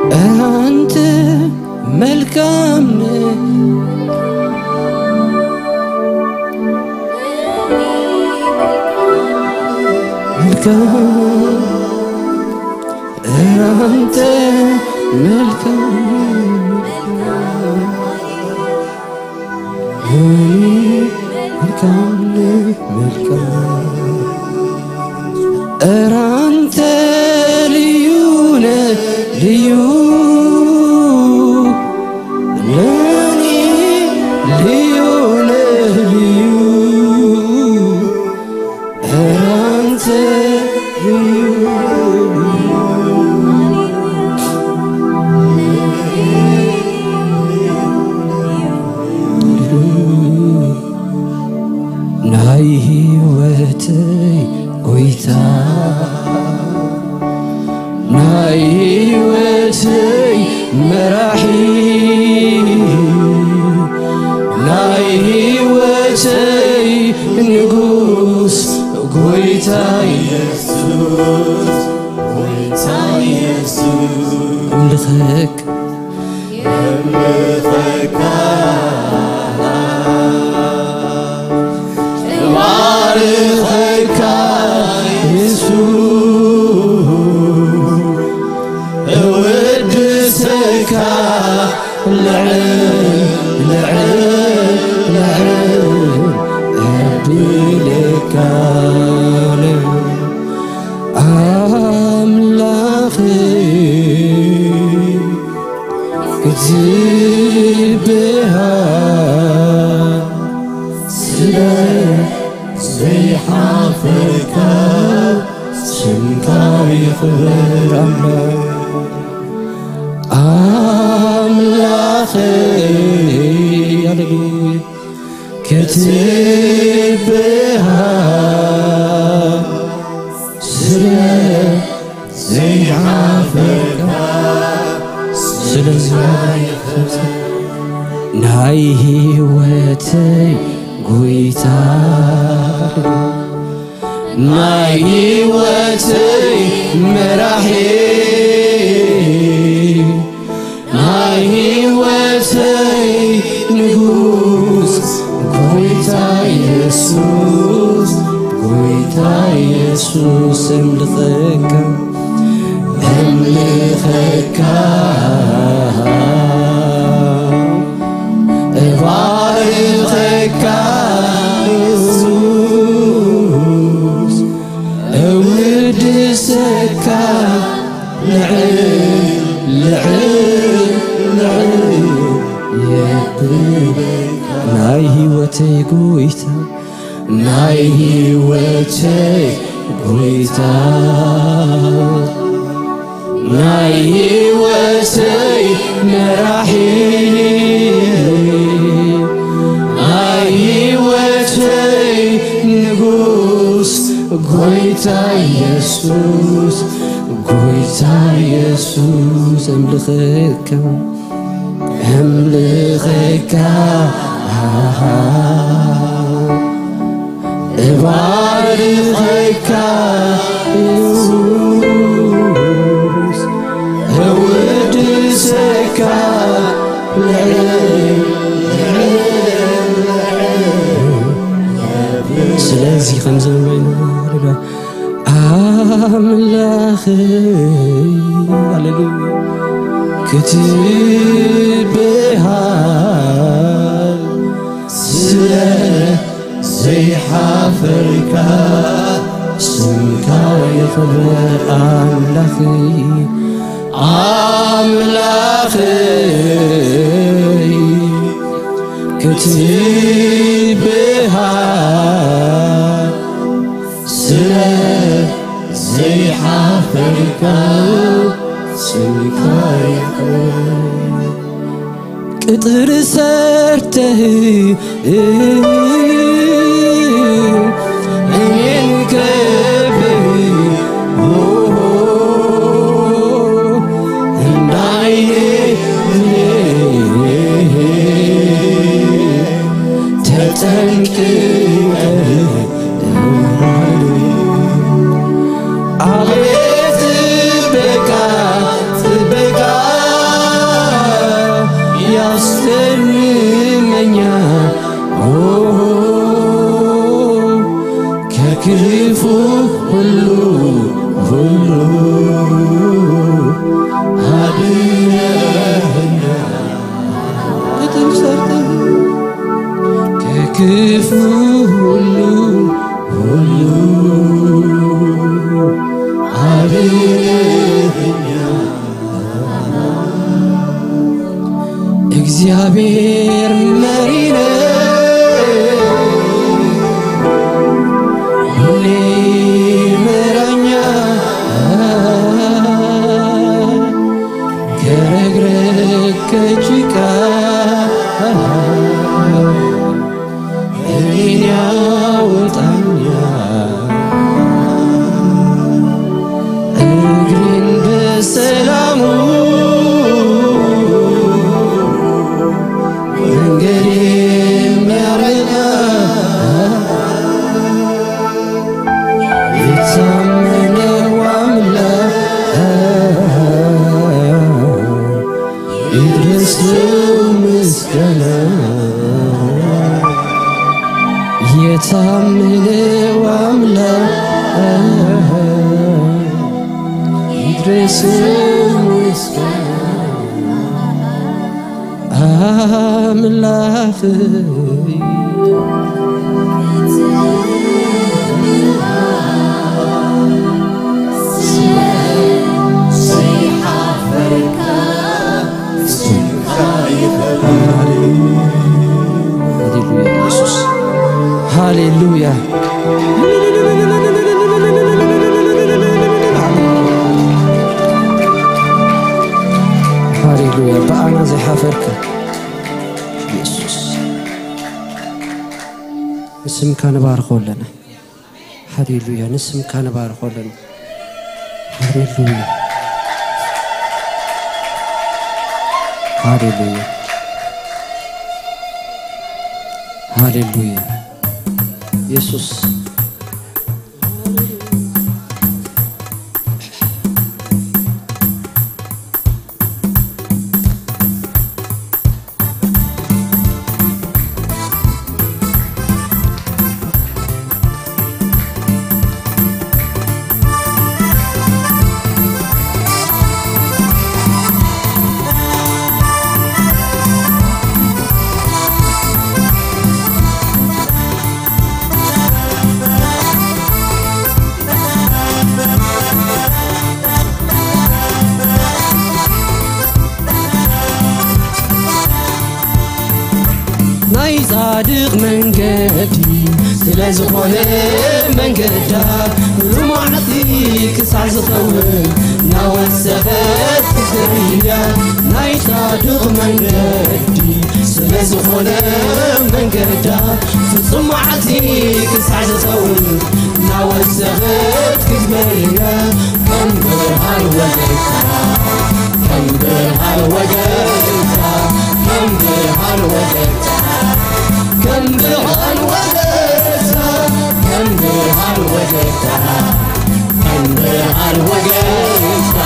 አንተ መልካም ነህ፣ መልካም፣ አንተ መልካም ነህ። ለኔ መልካም ነህ፣ መልካም። ኧረ አንተ ልዩ ነህ፣ ልዩ። ለኔ ልዩ ነህ፣ ልዩ። ኧረ አንተ ልዩ ነህ፣ ልዩ። ናይ ህይወተይ ጎይታ፣ ናይ ህይወተይ መራሒ፣ ናይ ህይወተይ ንጉስ ጎይታ ኢየሱስ፣ ጎይታ ኢየሱስ። እምልኸክ የምልኸካ፣ እባርኸካ ኢየሱስ፣ እውድሰካ፣ ልዕል፣ ልዕል፣ ልዕል እብለካ ኣምላኸይ። ክትብሃል ስለ ዘይሓፈርካ፣ ስምካ ይኽበር ኣምላኽ፣ ኣምላኸይ። ሃሌሉያ። ክትብሃል ስለ ዘይሓፈርካ፣ ስለዚ ናይ ህይወተይ ጎይታ፣ ናይ ህይወተይ መራሒ፣ ናይ ህይወተይ ንጉስ ጎይታ ኢየሱስ፣ ጎይታ ኢየሱስ፣ እምልኸካ፣ እምልኸካ፣ እባርኸካ ኢየሱስ፣ እውድሰካ፣ ልዕል፣ ልዕል፣ ልዕል የብለካ። ናይ ህይወተይ ጎይታ፣ ናይ ህይወተይ ጎይታ፣ ናይ ህይወተይ መራሒ፣ ናይ ህይወተይ ንጉስ፣ ጎይታ ኢየሱስ፣ ጎይታ ኢየሱስ፣ እምልኸካ፣ እምልኸካ፣ እባርኸካ ኢየሱስ፣ እውድሰካ፣ ልዕል ሃሌሉያ። ክትበሃል ስለ ዘይሓፈርካ፣ ስምካ ይኽበር ኣምላኸይ፣ ኣምላኸይ። ክትበሃል ስለ ዘይሓፈርካ፣ ስምካ ይኽበር። ቅጥር ሰርተህ እኔን ከበህ፣ እንደ ዓይኔ ብሌን ተጠንቅቀህ፣ አቤት ጥበቃ፣ ጥበቃ ያስደምመኛል። ኦ፣ ከክፉ ሁሉ፣ ሁሉ አድነኸኛል። ከክፉ ሁሉ፣ ሁሉ አድነኸኛል። እግዚአብሔር መሪ ነው፣ ሁሌ ይመራኛል። ከረግረግ ከጭቃ እኔን ያወጣኛል። እግሬን በሰላሙ መንገድ የሚያረጋ የታመነው አምላክ ይድረሰው ምስጋና። የታመነው አምላክ ይድረሰው ምስጋና። አምላክ ሃሌሉያ ኢየሱስ፣ ሃሌሉያ፣ ሃሌሉያ። ብኣና ዘይሓፈርካ ኢየሱስ፣ ንስምካ ንባርኾ ኣለና። ሃሌሉያ፣ ንስምካ ንባርኾ ኣለና። ሃሌሉያ፣ ሃሌሉያ፣ ሃሌሉያ። ኢየሱስ፣ ናይ ጻድቕ መንገዲ ስለ ዝኾነ፣ መንገዳ ሎማዕቲ ክሳዕ ዝኸውን እናወሰኸት ክትዘርያ። ናይ ጻድቕ መንገዲ ስለ ዝኾነ፣ መንገዳ ፍጹም መዓልቲ ክሳዕ ዝኸውን እናወሰኸት ክትመርያ። ከም ብርሃን ወገግታ፣ ከም ብርሃን ወገግታ፣ ከም ብርሃን ወገግታ፣ ከም ብርሃን ወገግታ፣ ከም ብርሃን ወገግታ፣ ከም ብርሃን ወገግታ፣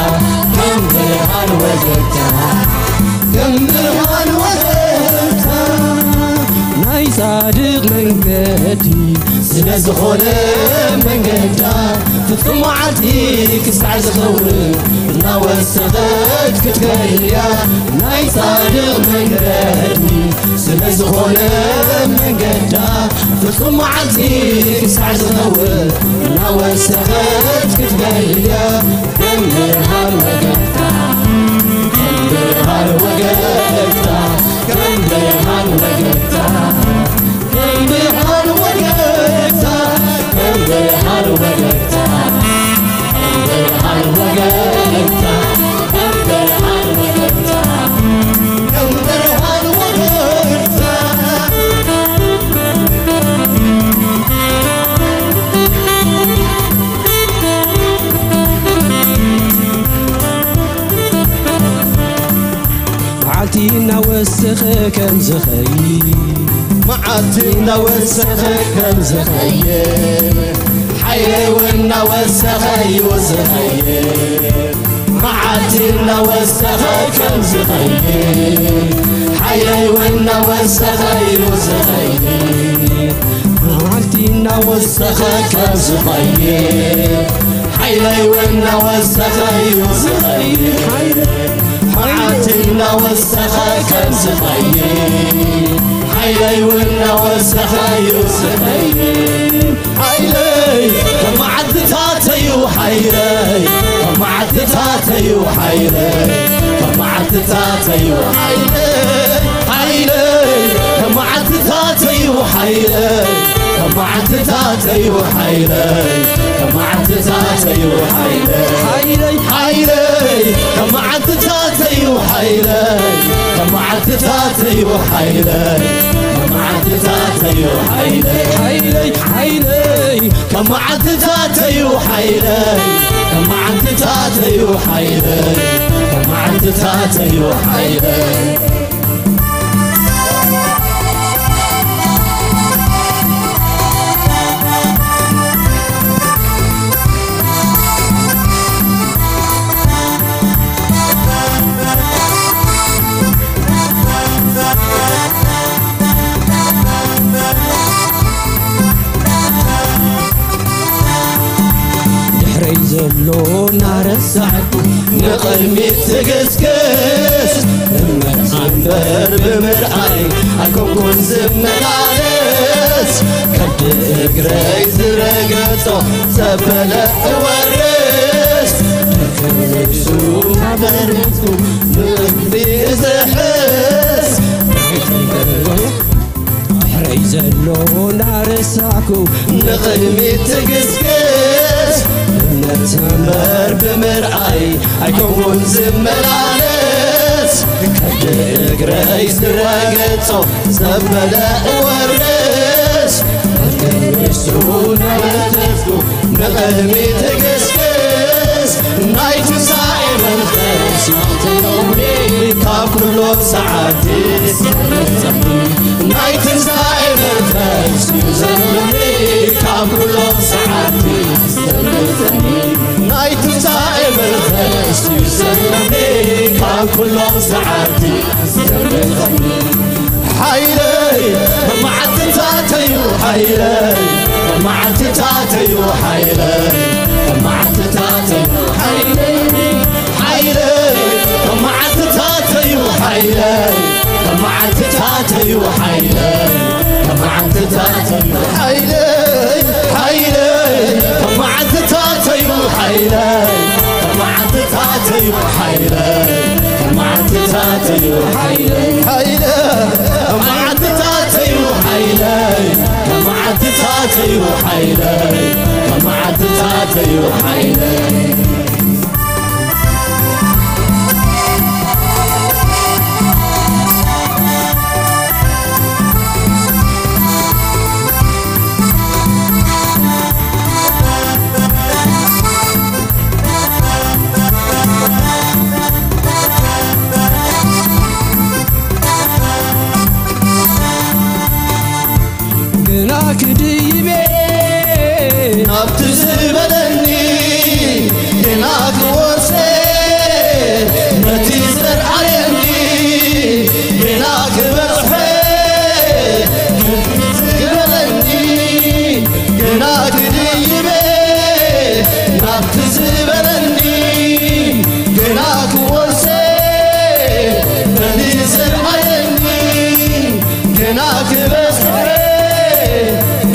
ከም ብርሃን ወገግታ፣ ከም ብርሃን ወገግታ። ናይዛ ጻድቕ መንገዲ ስለ ዝኾነ መንገዳ ፍጹም መዓልቲ ክሳዕ ዝኸውን እናወሰኸት ክትከይድ እያ። ናይ ጻድቕ መንገዲ ስለ ዝኾነ መንገዳ ፍጹም መዓልቲ ክሳዕ ዝኸውን እናወሰኸት ክትከይድ እያ። ከም ብርሃን ወገግታ፣ ከም ብርሃን ወገግታ፣ ከም ብርሃን ወገግታ፣ ከም ብርሃን ወገግታ፣ ከም ብርሃን ወገግታ፣ ከም ብርሃን ወገግታ፣ ከም ብርሃን ወገግታ፣ ከም ብርሃን ወገግታ። መዓልቲ እናወሰኸ ከም ዝኸይድ፣ መዓልቲ እናወሰኸ ከም ዝኸይድ፣ ሓይለይ እውን እናወሰኸ እዩ ዝኸይድ። መዓልቲ እናወሰኸ ከም ዝኸይድ፣ ሓይለይ እውን እናወሰኸ እዩ ዝኸይድ። መዓልቲ እናወሰኸ ከም ዝኸይድ፣ ሓይለይ እውን እናወሰኸ እዩ ዝኸይድ። ሓይለይ፣ መዓልቲ እናወሰኸ ከም ዝኸይድ፣ ሓይለይ እውን እናወሰኸ እዩ ዝኸይድ። ሓይለይ፣ ከም መዓልትታተይ እዩ ሓይለይ፣ ከም መዓልትታተይ እዩ ሓይለይ፣ ከም መዓልትታተይ እዩ ሓይለይ፣ ሓይለይ፣ ከም መዓልትታተይ እዩ ሓይለይ፣ ከም መዓልትታተይ እዩ ሓይለይ፣ ከም መዓልትታተይ እዩ ሓይለይ፣ ሓይለይ፣ ሓይለይ፣ ከም መዓልትታተይ እዩ ሓይለይ፣ ከም መዓልትታተይ እዩ ሓይለይ፣ ከም መዓልትታተይ እዩ ሓይለይ፣ ሓይለይ፣ ሓይለይ፣ ከም መዓልትታተይ እዩ ሓይለይ፣ ከም መዓልትታተይ እዩ ሓይለይ፣ ከም መዓልትታተይ እዩ ሓይለይ። ድሕረይ ዘሎ እናረሳዕኩ ንቕድሚት ትግስግስ፣ እመርሓ እምበር ብምርኣይ ኣይኮንኩን ዝመላለስ። ከብዲ እግረይ ዝረገጾ ዘበለ እወርስ፣ ንክሱ ናበረትኩ ንቕድሚ እዝሕስ። ድሕረይ ዘሎ እናረሳዕኩ ንቕድሚት ትግስግስ፣ እምነት እምበር ብምርኣይ ኣይኮንኩን ዝመላለስ። ከብዲ እግረይ ዝረገጾ ዘበለ እወርስ፣ ንሱ ናበረትኩ ንቕድሚት ትግስግስ። ናይ ትንሳኤ መንፈስ ይተለኒ ካብ ኩሎም ሰዓብቲ ዝሰልጠኒ። ናይ ትንሳኤ መንፈስ እዩ ዘለኒ ካብ ኩሎም ሰዓብቲ ዝሰልጠኒ። ናይ ትንሳኤ መንፈስ እዩ ዘለኒ ካብ ኩሎም ሰዓብቲ ዝሰልጠኒ። ሓይለይ፣ መዓልትታተዩ ሓይለይ፣ መዓልትታተዩ ሓይለይ፣ መዓልትታተዩ ሓይለይ፣ ሓይለይ፣ መዓልትታተዩ ሓይለይ፣ መዓልትታተዩ ሓይለይ፣ መዓልትታተዩ ሓይለይ፣ ሓይለይ፣ መዓልትታተዩ ሓይለይ፣ መዓልትታተዩ ሓይለይ፣ መዓልትታተዩ ሓይለይ፣ ሓይለይ፣ መዓልትታተዩ ሓይለይ፣ መዓልትታተዩ ሓይለይ፣ መዓልትታተዩ ሓይለይ። ግና ክድይቤ ናብቲ ዝበለኒ፣ ግና ክወርሰ ነቲ ዘርኣየኒ፣ ግና ክበጽሐ ክፍሊ ናክበስሐ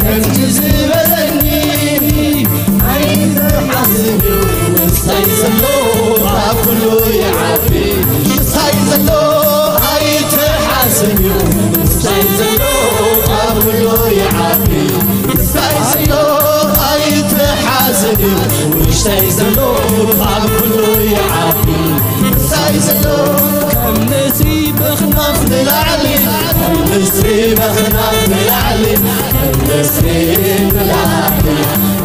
ከምዚ ዝበለኒ ኣይትሓስብ እዩ። ምሳይ ዘሎ ኣብ ኩሉ ይዓቢ። ምሳይ ዘሎ ኣይትሓስብ እዩ። ምሳይ ዘሎ ኣብ ኩሉ ይዓቢ። ምሳይ ዘሎ ኣይትሓስብ እዩ። ውሽጠይ ዘሎ ኣብ ኩሉ ይዓቢ። ምሳይ ዘሎ ከም ንስሪ በኽናፍ ንላዕሊ፣ ከም ንስሪ በኽናፍ ንላዕሊ፣ ከም ንስሪ ንላዕሊ፣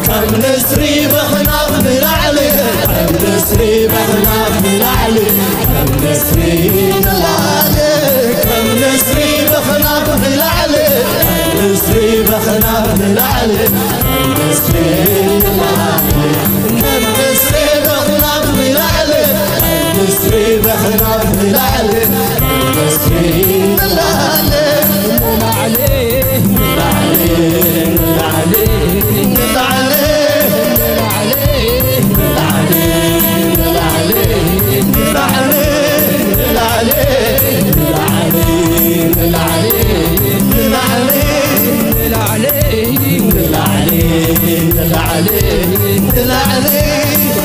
ከም ንስሪ በኽናፍ ንላዕሊ፣ ከም ንስሪ በኽናፍ ንላዕሊ፣ ከም ንስሪ ንላዕሊ፣ ከም ንስሪ በኽናፍ ንላዕሊ፣ ከም ንስሪ በኽናፍ ንላዕሊ፣ ከም ንስሪ ንላዕሊ፣ ከም ንስሪ በኽናፍ ንላዕሊ፣ ንስሪ በኽናፍ ንላዕሊ፣ ንስሪ ንላዕሊ፣ ንላዕሊ፣ ንላዕሊ፣ ንላዕሊ፣ ንላዕሊ፣ ንላዕሊ፣ ንላዕሊ፣ ንላዕሊ፣ ንላዕሊ፣ ንላዕሊ፣ ንላዕሊ፣ ንላዕሊ፣ ንላዕሊ፣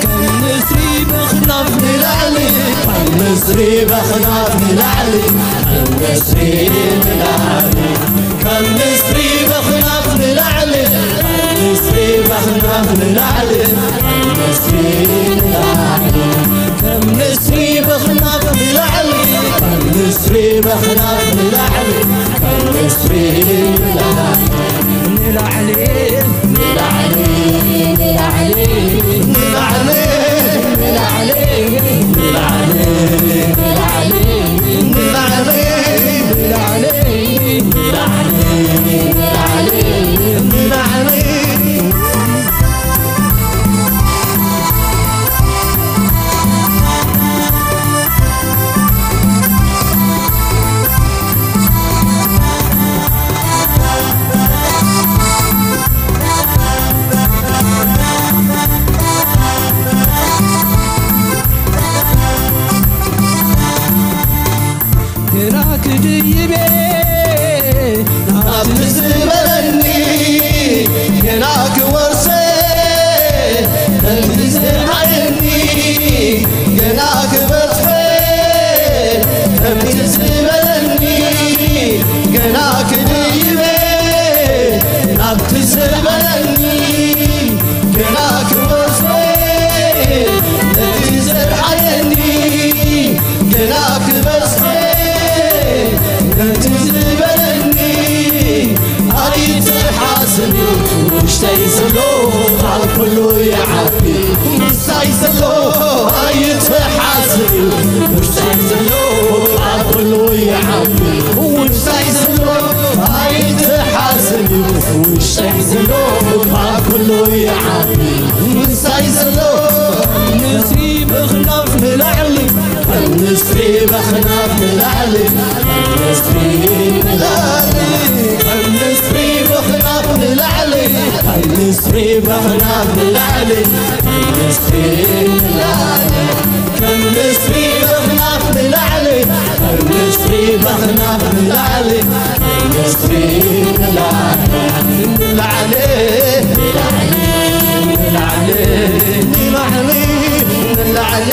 ከም ንስሪ በኽናፍ ንላዕሊ፣ ከም ንስሪ በኽናፍ ንላዕሊ፣ ከም ንስሪ ንላዕሊ፣ ከም ንስሪ በኽናፍ ንላዕሊ፣ ከም ንስሪ በኽናፍ ንላዕሊ፣ ከም ንስሪ ንላዕሊ፣ ከም ንስሪ በኽናፍ ንላዕሊ፣ ከም ንስሪ በኽናፍ ንላዕሊ፣ ከም ንስሪ ንላዕሊ፣ ንላዕሊ፣ ንላዕሊ፣ ንላዕሊ፣ ንላዕሊ፣ ንላዕሊ፣ ንላዕሊ፣ ንላዕሊ፣ ንላዕሊ፣ ንላዕሊ፣ ንላዕሊ፣ ንላዕሊ። ግና ክድይቤ ናብቲ ዝበለኒ፣ ግና ክወርሰ ከምቲ ዝርኣየኒ፣ ግና ክበጽሐ ከምቲ ዝበለኒ፣ ግና ክድይቤ ናብቲ ዝበለኒ፣ ግና ክወርሰ ነቲ ዝርኣየኒ፣ ግና ክበጽሐ ነቲ ዝበለኒ፣ ኣይትሓስብ እዩ ውሽጠይ ዘሎ ኣብ ኩሉ ይዓቢ። ምሳይ ዘሎ ኣይትሓስብ እዩ ውሽጠይ ዘሎ ኣብ ኩሉ ይዓቢ። ውሽጠይ ዘሎ ኣይትሓስብ እዩ ውሽጠይ ዘሎ ኣብ ኩሉ ይዓቢ። ምሳይ ዘሎ ንስሪ በኽናፍ ንላዕሊ፣ ንስሪ በኽናፍ ንላዕሊ፣ ንስሪ ንላዕሊ፣ ንስሪ በኽናፍ ንላዕሊ፣ ንስሪ በኽናፍ ንላዕሊ፣ ንስሪ ንላዕሊ፣ ከም ንስሪ በኽናፍ ንላዕሊ፣ ከም ንስሪ በኽናፍ ንላዕሊ፣ ንላዕሊ፣ ንላዕሊ፣ ንላዕሊ፣ ንላዕሊ፣ ንላዕሊ፣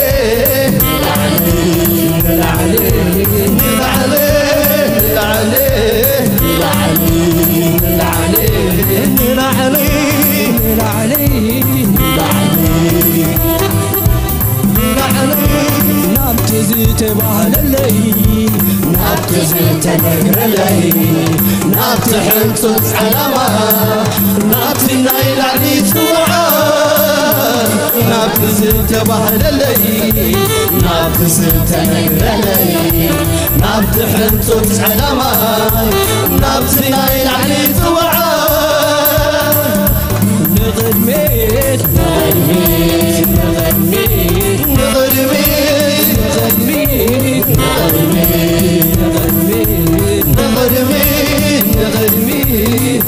ንላዕሊ፣ ንላዕሊ፣ ንላዕሊ፣ ንላዕሊ፣ ንላዕሊ። ናብቲ ዝተባህለለይ፣ ናብቲ ዝተነግረለይ፣ ናብቲ ሕንጹጽ ዕላማ፣ ናብቲ ናይ ላዕሊ ጽውዓ፣ ናብቲ ዝተባህለለይ፣ ናብቲ ዝተነግረለይ፣ ናብቲ ሕንጹጽ ዕላማ፣ ናብቲ ናይ ላዕሊ ጽውዓ፣ ንቕድሚት፣ ንቕድሚት፣ ንቕድሚት፣ ንቕድሚት፣ ንቕድሚት፣ ንቕድሚት፣ ንቕድሚት፣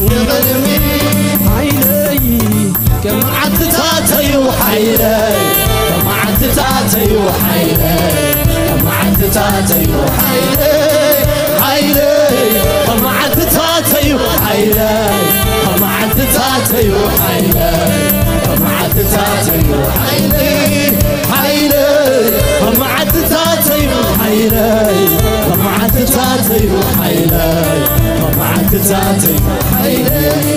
ንቕድሚት፣ ሓይለይ ከም ዓድታተዩ ሓይለ መዓልትታተዩ ሓይለይ፣ መዓልትታተዩ ሓይለይ፣ ሓይለይ፣ መዓልትታተዩ ሓይለይ፣ መዓልትታተዩ ሓይለይ፣ መዓልትታተዩ ሓይለይ፣ ሓይለይ፣ መዓልትታተዩ ሓይለይ፣ መዓልትታተዩ ሓይለይ፣ መዓልትታተዩ ሓይለይ።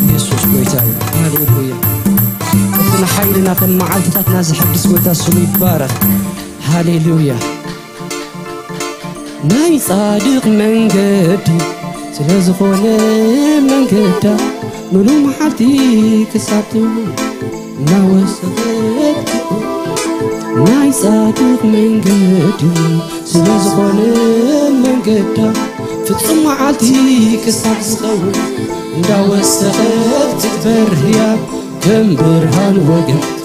የሱስ ጎይታ እዩ። ሃሌሉያ። እቲ ንሓይልና ከም መዓልትታትና ዝሕድስ ጎይታ ስሙ ይባረኽ። ሃሌሉያ። ናይ ጻድቕ መንገዲ ስለ ዝኾነ መንገዳ ምሉእ መዓልቲ ክሳብ ትውል እናወሰኸት ትኸድ። ናይ ጻድቕ መንገዲ ስለ ዝኾነ መንገዳ ፍጹም መዓልቲ ክሳብ ዝኸውን እንዳወሰኸት ትበርህ እያ ከም ብርሃን ወገግታ፣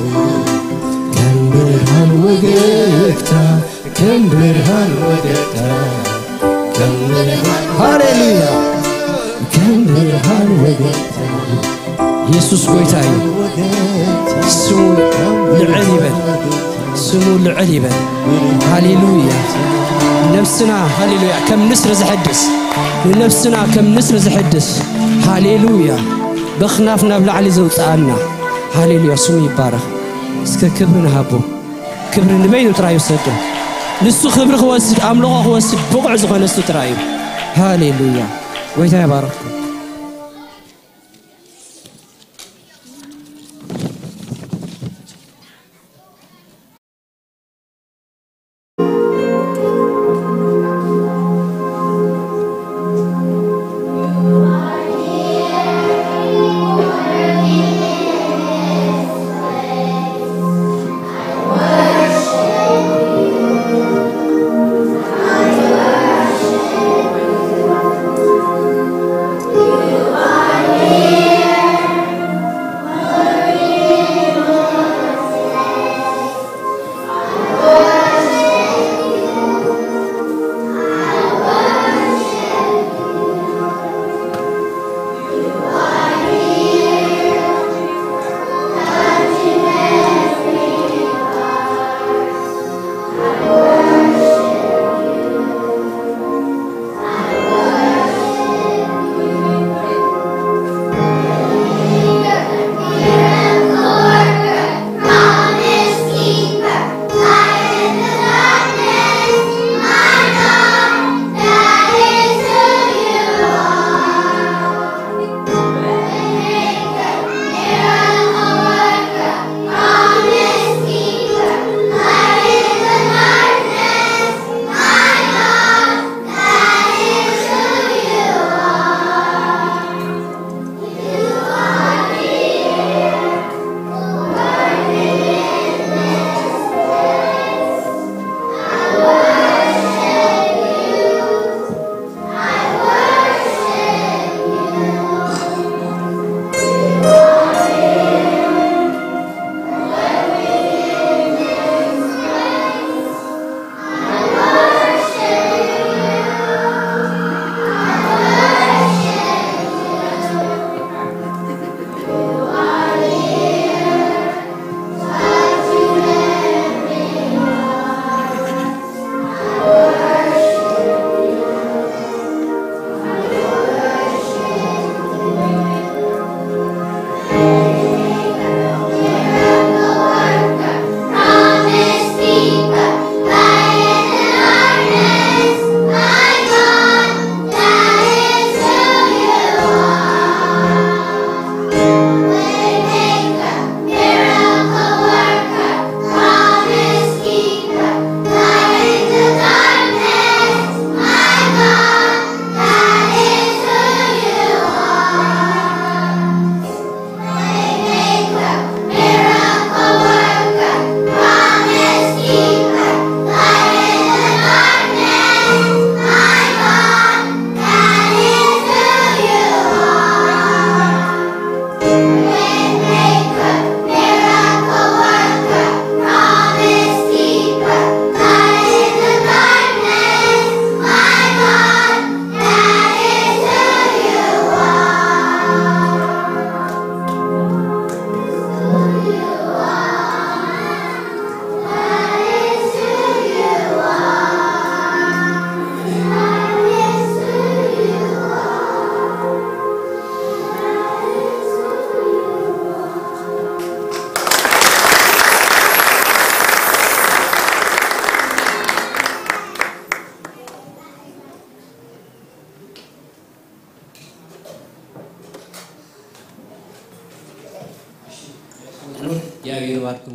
ከም ብርሃን ወገግታ፣ ከም ብርሃን ወገግታ፣ ከም ብርሃን፣ ሃሌሉያ፣ ከም ብርሃን ወገግታ። የሱስ ጎይታ እዩ። ስሙ ልዕል ይበል፣ ስሙ ልዕል ይበል። ሃሌሉያ። ነፍስና፣ ሃሌሉያ፣ ከም ንስር ዝሕድስ፣ ንነፍስና ከም ንስር ዝሕድስ፣ ሃሌሉያ፣ በኽናፍ ናብ ላዕሊ ዘውፅኣና፣ ሃሌሉያ፣ ስሙ ይባረኽ። እስከ ክብሪ ንሃቦ። ክብሪ ንበይኑ ጥራይ ይውሰዶ። ንሱ ክብሪ ክወስድ፣ ኣምልኾ ክወስድ ብቑዕ ዝኾነ እሱ ጥራይ እዩ። ሃሌሉያ። ጎይታ ይባርኽኩም።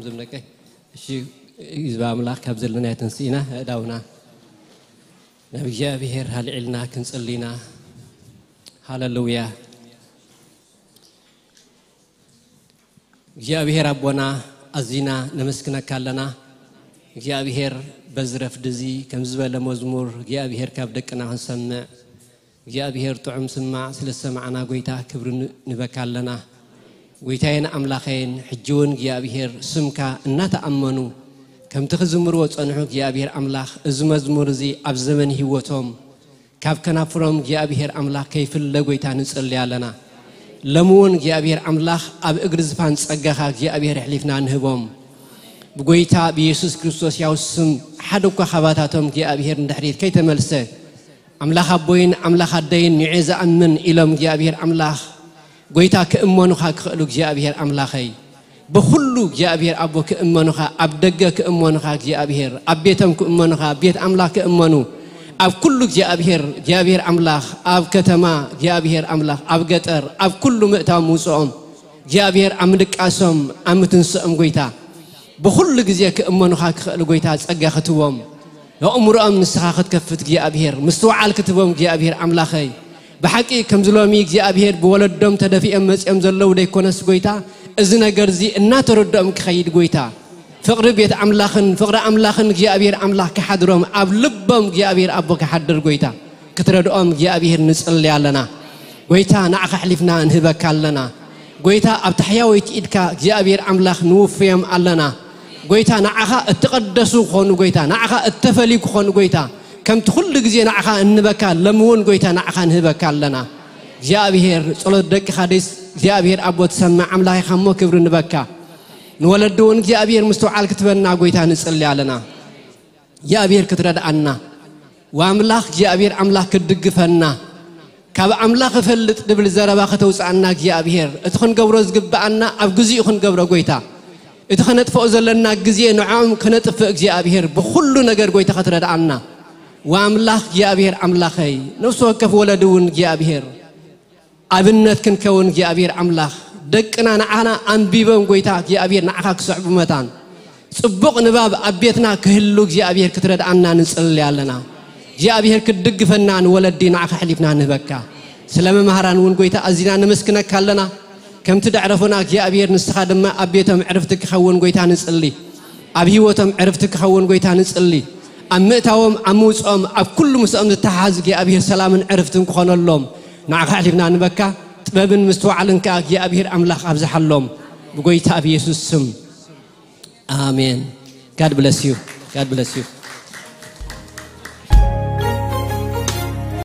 ዝምለቀ። እሺ፣ ህዝቢ ኣምላኽ ካብ ዘለናዮ ተንስኢና ኣእዳውና ናብ እግዚኣብሔር ኣልዒልና ክንጽሊ ኢና። ሃሌሉያ። እግዚኣብሔር ኣቦና፣ ኣዚና ነመስግነካ ኣለና። እግዚኣብሔር በዚ ረፍዲ እዚ ከም ዝበለ መዝሙር እግዚኣብሔር ካብ ደቅና ክንሰምዕ እግዚኣብሔር ጥዑም ስማዕ ስለ ዝሰማዕና ጎይታ ክብሪ ን-፣ ንበካ ኣለና። ጎይታዬን ኣምላኸይን፣ ሕጂ እውን እግዚኣብሔር ስምካ እናተኣመኑ ከምቲ ክዝምርዎ ጸንሑ እግዚኣብሔር ኣምላኽ፣ እዚ መዝሙር እዚ ኣብ ዘመን ህይወቶም ካብ ከናፍሮም እግዚኣብሔር ኣምላኽ ከይፍለ ጎይታ ንጽሊ ኣለና። ሎሚ እውን እግዚኣብሔር ኣምላኽ ኣብ እግሪ ዝፋን ጸጋኻ እግዚኣብሔር ኣሕሊፍና ንህቦም። ብጎይታ ብየሱስ ክርስቶስ ያው ስም ሓደ እኳ ካባታቶም እግዚኣብሔር ንድሕሪት ከይተመልሰ፣ ኣምላኽ ኣቦይን ኣምላኽ ኣደይን ንዑ ዝኣምን ኢሎም እግዚኣብሔር ኣምላኽ ጎይታ ክእመኑኻ ክኽእሉ እግዚኣብሔር ኣምላኸይ፣ ብኹሉ እግዚኣብሔር ኣቦ ክእመኑኻ፣ ኣብ ደገ ክእመኑኻ እግዚኣብሔር፣ ኣብ ቤቶም ክእመኑኻ፣ ቤት ኣምላኽ ክእመኑ፣ ኣብ ኩሉ እግዚኣብሔር፣ እግዚኣብሔር ኣምላኽ፣ ኣብ ከተማ እግዚኣብሔር ኣምላኽ፣ ኣብ ገጠር፣ ኣብ ኩሉ ምእታዎም ምውፅኦም እግዚኣብሔር፣ ኣብ ምድቃሶም፣ ኣብ ምትንስኦም ጎይታ፣ ብኹሉ ግዜ ክእመኑኻ ክኽእል ጎይታ ጸጋ ክትቦም፣ ኣእምሮኦም ንስኻ ክትከፍት እግዚኣብሔር፣ ምስትውዓል ክትቦም እግዚኣብሔር ኣምላኸይ። ብሓቂ ከምዚ ሎሚ እግዚኣብሔር ብወለዶም ተደፊኦም መጺኦም ዘለዉ ደይኮነስ ጎይታ፣ እዚ ነገር እዚ እናተረድኦም ክኸይድ ጎይታ፣ ፍቕሪ ቤት ኣምላኽን ፍቕሪ ኣምላኽን እግዚኣብሔር ኣምላኽ ክሓድሮም፣ ኣብ ልቦም እግዚኣብሔር ኣቦ ክሓድር ጎይታ፣ ክትረድኦም እግዚኣብሔር ንጽሊ ኣለና። ጎይታ ንዓኻ ኣሕሊፍና ንህበካ ኣለና። ጎይታ ኣብ ታሕያወይቲ ኢድካ እግዚኣብሔር ኣምላኽ ንውፍዮም ኣለና። ጎይታ ንዓኻ እተቐደሱ ክኾኑ፣ ጎይታ ንዓኻ እተፈልዩ ክኾኑ፣ ጎይታ ከምቲ ኩሉ ግዜ ንዓኻ እንበካ ሎሚ እውን ጎይታ ንዓኻ ንህበካ ኣለና። እግዚኣብሔር ጸሎት ደቅኻ ደስ እግዚኣብሔር ኣቦ ትሰምዕ ኣምላኽ ኢኻ እሞ ክብሪ ንበካ። ንወለዲ እውን እግዚኣብሔር ምስትውዓል ክትበና ጎይታ ንጽሊ ኣለና። እግዚኣብሔር ክትረድኣና፣ ወኣምላኽ እግዚኣብሔር ኣምላኽ ክትድግፈና፣ ካብ ኣምላኽ እፈልጥ ድብል ዘረባ ከተውፅኣና እግዚኣብሔር፣ እቲ ክንገብሮ ዝግብኣና ኣብ ግዚኡ ክንገብሮ ጎይታ፣ እቲ ከነጥፍኦ ዘለና ግዜ ንዕኦም ከነጥፍእ እግዚኣብሔር፣ ብኹሉ ነገር ጎይታ ክትረድኣና፣ ወኣምላኽ እግዚኣብሔር ኣምላኸይ፣ ነፍሲ ወከፍ ወለዲ እውን እግዚኣብሔር ኣብነት ክንከውን እግዚኣብሔር ኣምላኽ፣ ደቅና ንዓና ኣንቢቦም ጎይታ እግዚኣብሔር ንዓኻ ክስዕቡ መታን፣ ጽቡቕ ንባብ ኣብ ቤትና ክህሉ እግዚኣብሔር ክትረድኣና ንጽሊ ኣለና። እግዚኣብሔር ክትድግፈና ንወለዲ ንዓኻ ኣሕሊፍና ንህበካ። ስለ መምሃራን እውን ጎይታ ኣዚና ነመስግነካ ኣለና። ከምቲ ደዕረፎና እግዚኣብሔር ንስኻ ድማ ኣብ ቤቶም ዕርፍቲ ክኸውን ጎይታ ንጽሊ። ኣብ ህይወቶም ዕርፍቲ ክኸውን ጎይታ ንጽሊ። ኣብ ምእታዎም ኣብ ምውፅኦም ኣብ ኩሉ ምስኦም ዝተሓዝ እግዚኣብሔር ሰላምን ዕርፍትን ክኾነሎም ንዓኻ ኣሕሊፍና ንበካ። ጥበብን ምስትውዓልን ከኣ እግዚኣብሔር ኣምላኽ ኣብዝሓሎም ብጎይታ ኣብ የሱስ ስም። ኣሜን። God bless you. God bless you.